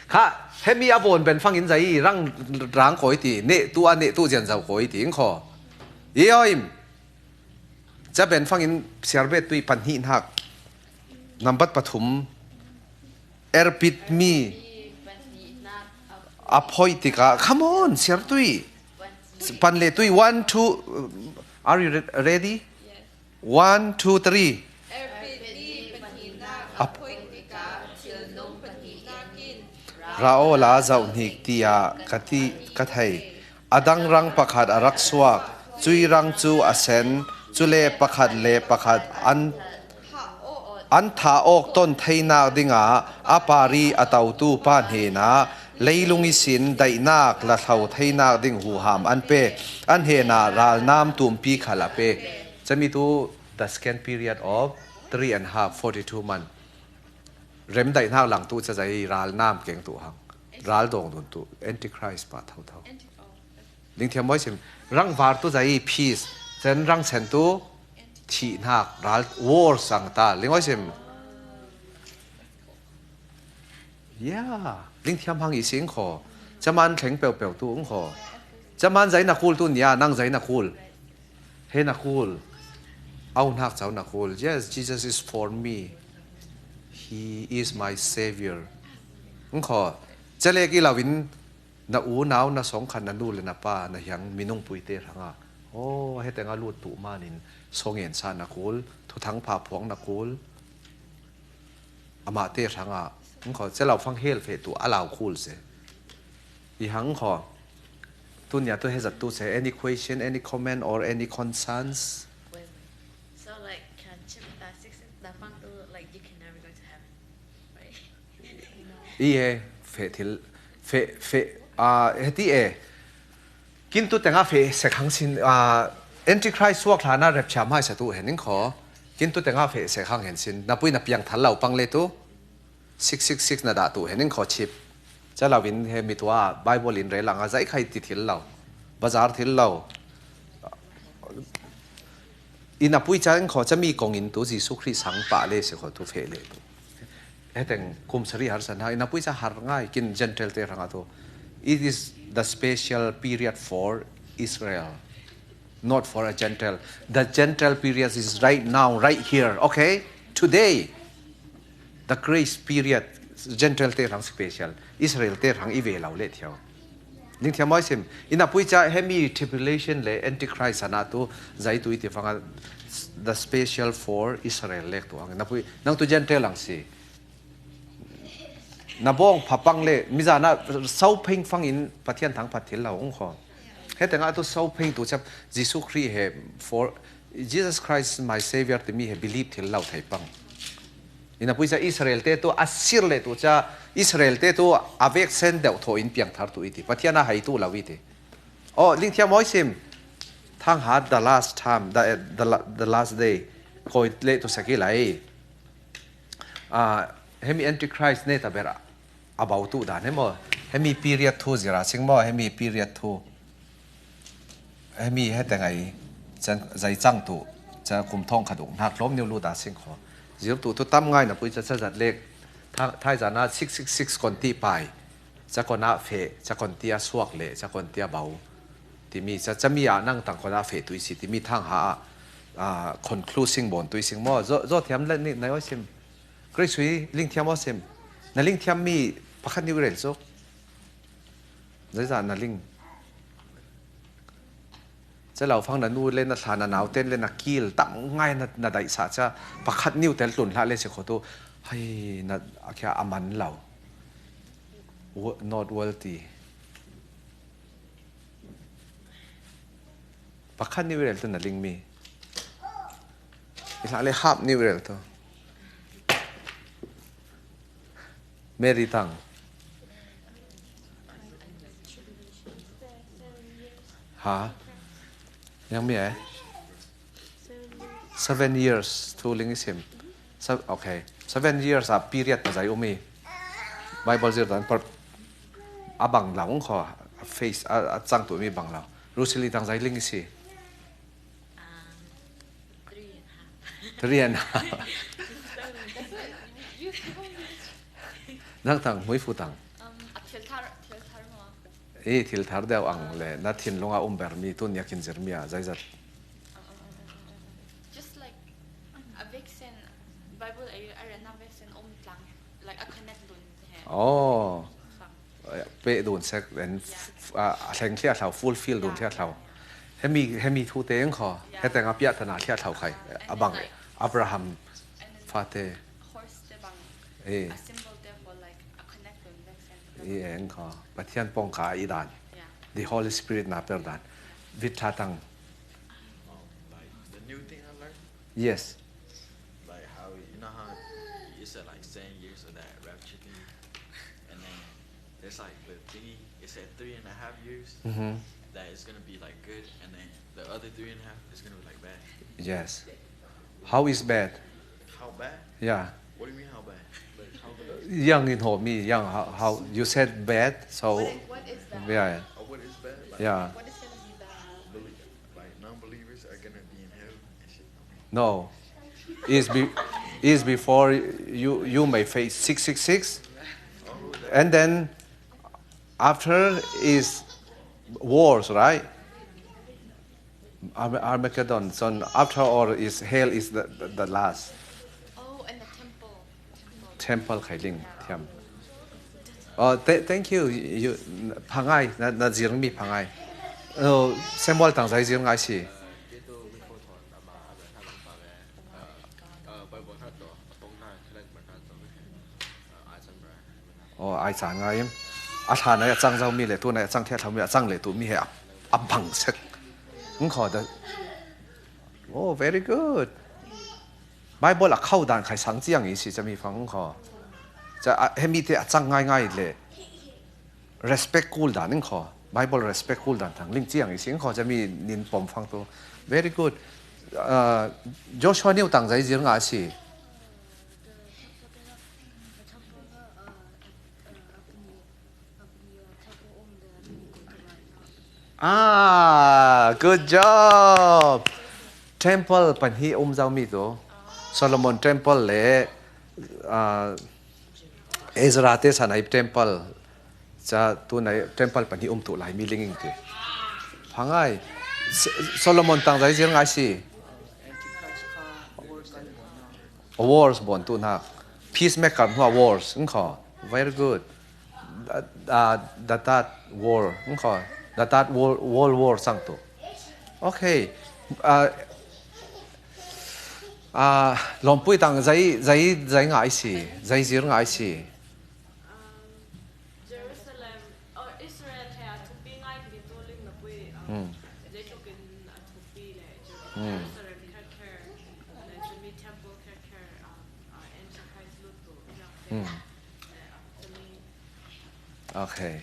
Kha, hemi a bawn ben fangin zai rang rang kawi ti, neh tu a neh tu zian zau kawi ti, ngho. I aw im. Ca ben fangin siar bet tui pan hnih hnak. Nambat pathum, erpit mi a phoih tikah, come on, siar tui. Pan le tui, one, two, are you re-, ready? One, two, three. Ra awla zauh hnik tiah ka ti, ka thei. A dang rang pakhat a rak suak, cui rang cu a sen, cule pakhat le pakhat an, an thah awk ton theinak dingah a parih a totu pa hnenah leilung ihsin daihnak la thlo theinak ding huham an pe. An hnenah ralnam tumpi khal a pe. Cami tu the second period of three and a half, forty-two month. Rem daihnak lang tu cazai ralnam keng tu hang. Ral dawng dun tu. Antichrist pa thotho. Lingthiam mawi sim. Rangvar tu zai peace. Cen rang sen tu thihnak. Ral war sang ta. Ling mawi sim. Yeah. Lingthiam hang i si ing kho. Caman thleng peuhpeuh tu ing kho. Caman zai na kul tu nia, nang zai na kul. He na kul. Au hnak cau na kul. Yes, Jesus is for me. He is my savior. Ing kho. Calek i lo in na unau, na songkhat, na nu le na pa, na hiang minung puite hrangah. Oh, he tengah lut tu manin song en sa na kul. Thuthang pha phuang na kul. Amahte hrangah, ing kho, celo fang hel feh tu a lau kul se. I hang kho, tunia tu hezat tu se, any question, any comment or any concerns? Wait, wait. So, like, can chim ta six, ta fang tu, like, you can never go to heaven, right? I he, feh thil, feh, feh, ah, heti e. Kintu tengah feh sek hang sin, ah, Antichrist suak hlanah rapture hmaisa tu hen ing kho. Kintu tengah feh sek hang hen sin. Na pui na piang thal lo pang le tu. Six six six na dah tu hen ing kho chip. Ca lo in he mi tua Bible in rel ang a zai khai ti thil lo. Bazar thil lo. I na pui ca ing kho ca mi kong in tu Jesu Khrih sang pah le si kho tu feh le tu. He teng kum sari har san ha. I na pui ca har ngai kin Gentile te hrangah tu. It is the special period for Israel, not for a Gentile. The Gentile period is right now, right here, okay? Today, the grace period, Gentile te hrang special, Israel te hrang i ve lo le thiau. Lingthiam mawi sim. I na pui ca he mi tribulation le Antichrist ana tu zai tu i ti fanga the special for Israel lek tu ang. Na pui, nang tu Gentile ang si. Na bawng phapang le, mizana so pheng fangin Pathian thang phat thil lo ung kho. He tengah tu so pheng tu cap Jesu Khrih he for, Jesus Christ my Savior timi he believe thil lo thei pang. I na pui ca Israel te tu a sir le tu ca Israel te tu a vek sen deuh thaw in piang thar tu i ti. Pathian a hai tu lo i ti. Oh, lingthiam mawi sim. Thang hat the last time, the, the, la- the last day. Koi le tu sakilai. Ah, hemi Antichrist ne ta ber a bau tu dan hemo. Hemi period thu zira sing mo, hemi period thu. Hemi he te ngai chan zai chang tu. Cha kum thong khat uk hnak hlawm niu lu da sing kho. Zir tu tu tam ngai na pui cha cha zat lek. Tha- Thai zana six six six kon ti pai. Cha kon a fe, cha kon ti a suak le, cha kon ti a bau. Timi cha cha mi a nang tang kon a fe tu i si timi thang ha a, a, concluding bon tu i sing mo. Zo, zo thiam le ni na oi sim. Grace hui lingthiam aw sim. Na lingthiam mi pakhat nih rel suk. Zeizah na ling. Celo fang na nu le na thla na nauten le na kil tam ngai na, na daihsa ca pakhat nih tel tlun hlah le si kho tu. Hai na a kia a man lo. Wo- not worthy. Pakhat nih rel tu na ling mi. I hlah le hap nih rel tu. Mary Tang. Ha? Yang mi eh? Seven years tu ling i sim. Se- okay. Seven years a period ta zai umi. Bible zir dan per a bang lau ung kho. A face a, a chang tu mi bang lau. Rusili tang zai ling i si. Um, three and a half. Three and a half. Nang tang, mui fu tang. Um, a thil thar, thil thar mo. I thil thar deuh ang le, na thinlung a um ber mi, tu nia kin zir mi a, zai zat. Just like a vexen Bible a A ren nak vek sen om tlang, like, a connect dun he. Oh. Bang. Peh dun sek, then f-, f-, a, a thleng thliah thlau, fulfill dun thliah thlau. Hemi, hemi thu te eng kho. Yeah. Heteng a piah tana thliah thlau khai. Yeah. And a bang, then, like, Abraham and then fate. Horse te bang. Eh. A symbol te for, like, a connect dun vek sen. I eng kho. Pathian pawngkah i dan. Yeah. The Holy Spirit na per dan. Vit tha tang. Um, like, the new thing I learned. Yes. Like how, you know how you said, like, seven years of that rapture thing, and then there's, like, the thingy. It said three and a half years. Mm-hmm. That it's gonna be, like, good, and then the other three and a half is gonna be, like, bad. Yes. How is bad? How bad? Yeah. What do you mean how bad? Like, how bad? Yang in ho mi yang how, how you said bad, so what is, what is bad? Yeah. Oh, what is bad? Like, yeah. What is gonna be bad? Believe, like, non-believers are gonna be in hell and shit. No. Is be-, is before you, you may face six six six. And then after is wars, right? Arm-, Armageddon. So after all is hell is the, the, the last. Oh, and the temple. Temple khai ling thiam. Oh, th-, thank you. You, phangai, na, na zir mi phangai. Oh, Samuel tang zai zir ngai si. Oh, ai chan ngai im. A thla na a chang zau mi le tu na a chang thia thlau mi a chang le tu mi he a, a bang sek. Ng kho da. Oh, very good. Bible a khau dan khai sang chiang i si chami fang kho. Cha, a, hemi te a chang ngai ngai le. Respect kul dan ing kho. Bible respect kul dan thang ling chiang i si ing kho chami nin pom fang tu. Very good. Uh, Joshua niu tang zai zir nga si. Ah, good job. Temple pahnih um zau mi tu. Solomon Temple le, ah, Ezra te sanai Temple. Cha tu nai Temple pahnih um tu lai mi ling ing ti. Phangai. S-, Solomon tang zai zir ngai si. Wars bon tu na. Peacemaker hua wars. Ng kho. Very good. The, uh, the third war. Ng kho. The third war, world war sang tu. Okay. Uh, uh, Lompui tang zai, zai, zai ngai si. Zai zir ngai si. Jerusalem, oh, Israel he a thupi ngai kini tu ling na pui, um, hmm, Jacob in a thupi le, Jer-, hmm, Jerusalem kher kher, le Jimmy temple kher kher, um, uh, Antichrist lut tu, ya, hmm, le, um, Jimmy. Okay.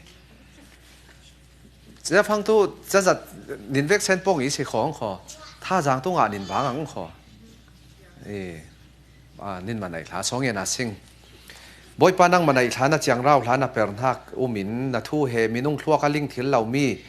Cia fang tu, cia zat, nin vek sen pong i si khong kho. Tha zang tu nga nin vang ang kho. Eh. A, nin manaih hla, sawng ngen a sing. Bawipa nang manaih hla na ciang rau hla na per hnak um in na thu he minung thluak a ling thil lo mi,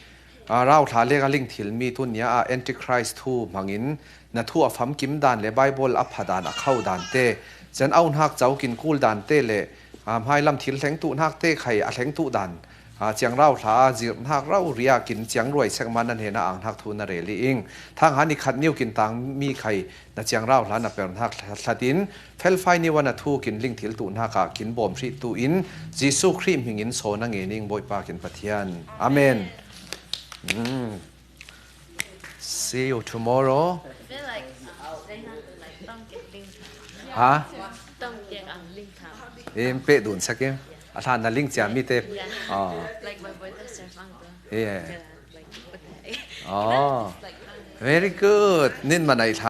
a, rau hla lek a ling thil mi tun nia a Antichrist thu hmangin na thu a famkim dan le Bible a pha dan a khau dan te, cen au hnak caukin kul dan te le, a, hmailam thil thleng tuh hnak te khai a thleng tuh dan, a, ciang rau hla a zirh hnak rau riak in ciang ruai sek man nan he na ang hnak thu na rel i ing. Thang han i khat niu kin tang mi khai na ciang rau hla na per hnak thlatin, felfai niu a na thu kin ling thil tuh hnak ah kin bawm hrih tuh in, Jesuh Khrih hmingin saw na nge ning Bawipa kin Pathian. Amen. Mm. See you tomorrow. I feel like, uh, they have to, like, don't get things. Ha? Don't get, um, ling tham. Im peh dun sak im. A hlan na ling cia mi te. Yeah. Ah. Like my boyfriend, Sir Fang, tu. Yeah. Yeah, like, okay. Oh. Like, very good. Nin manaih hla.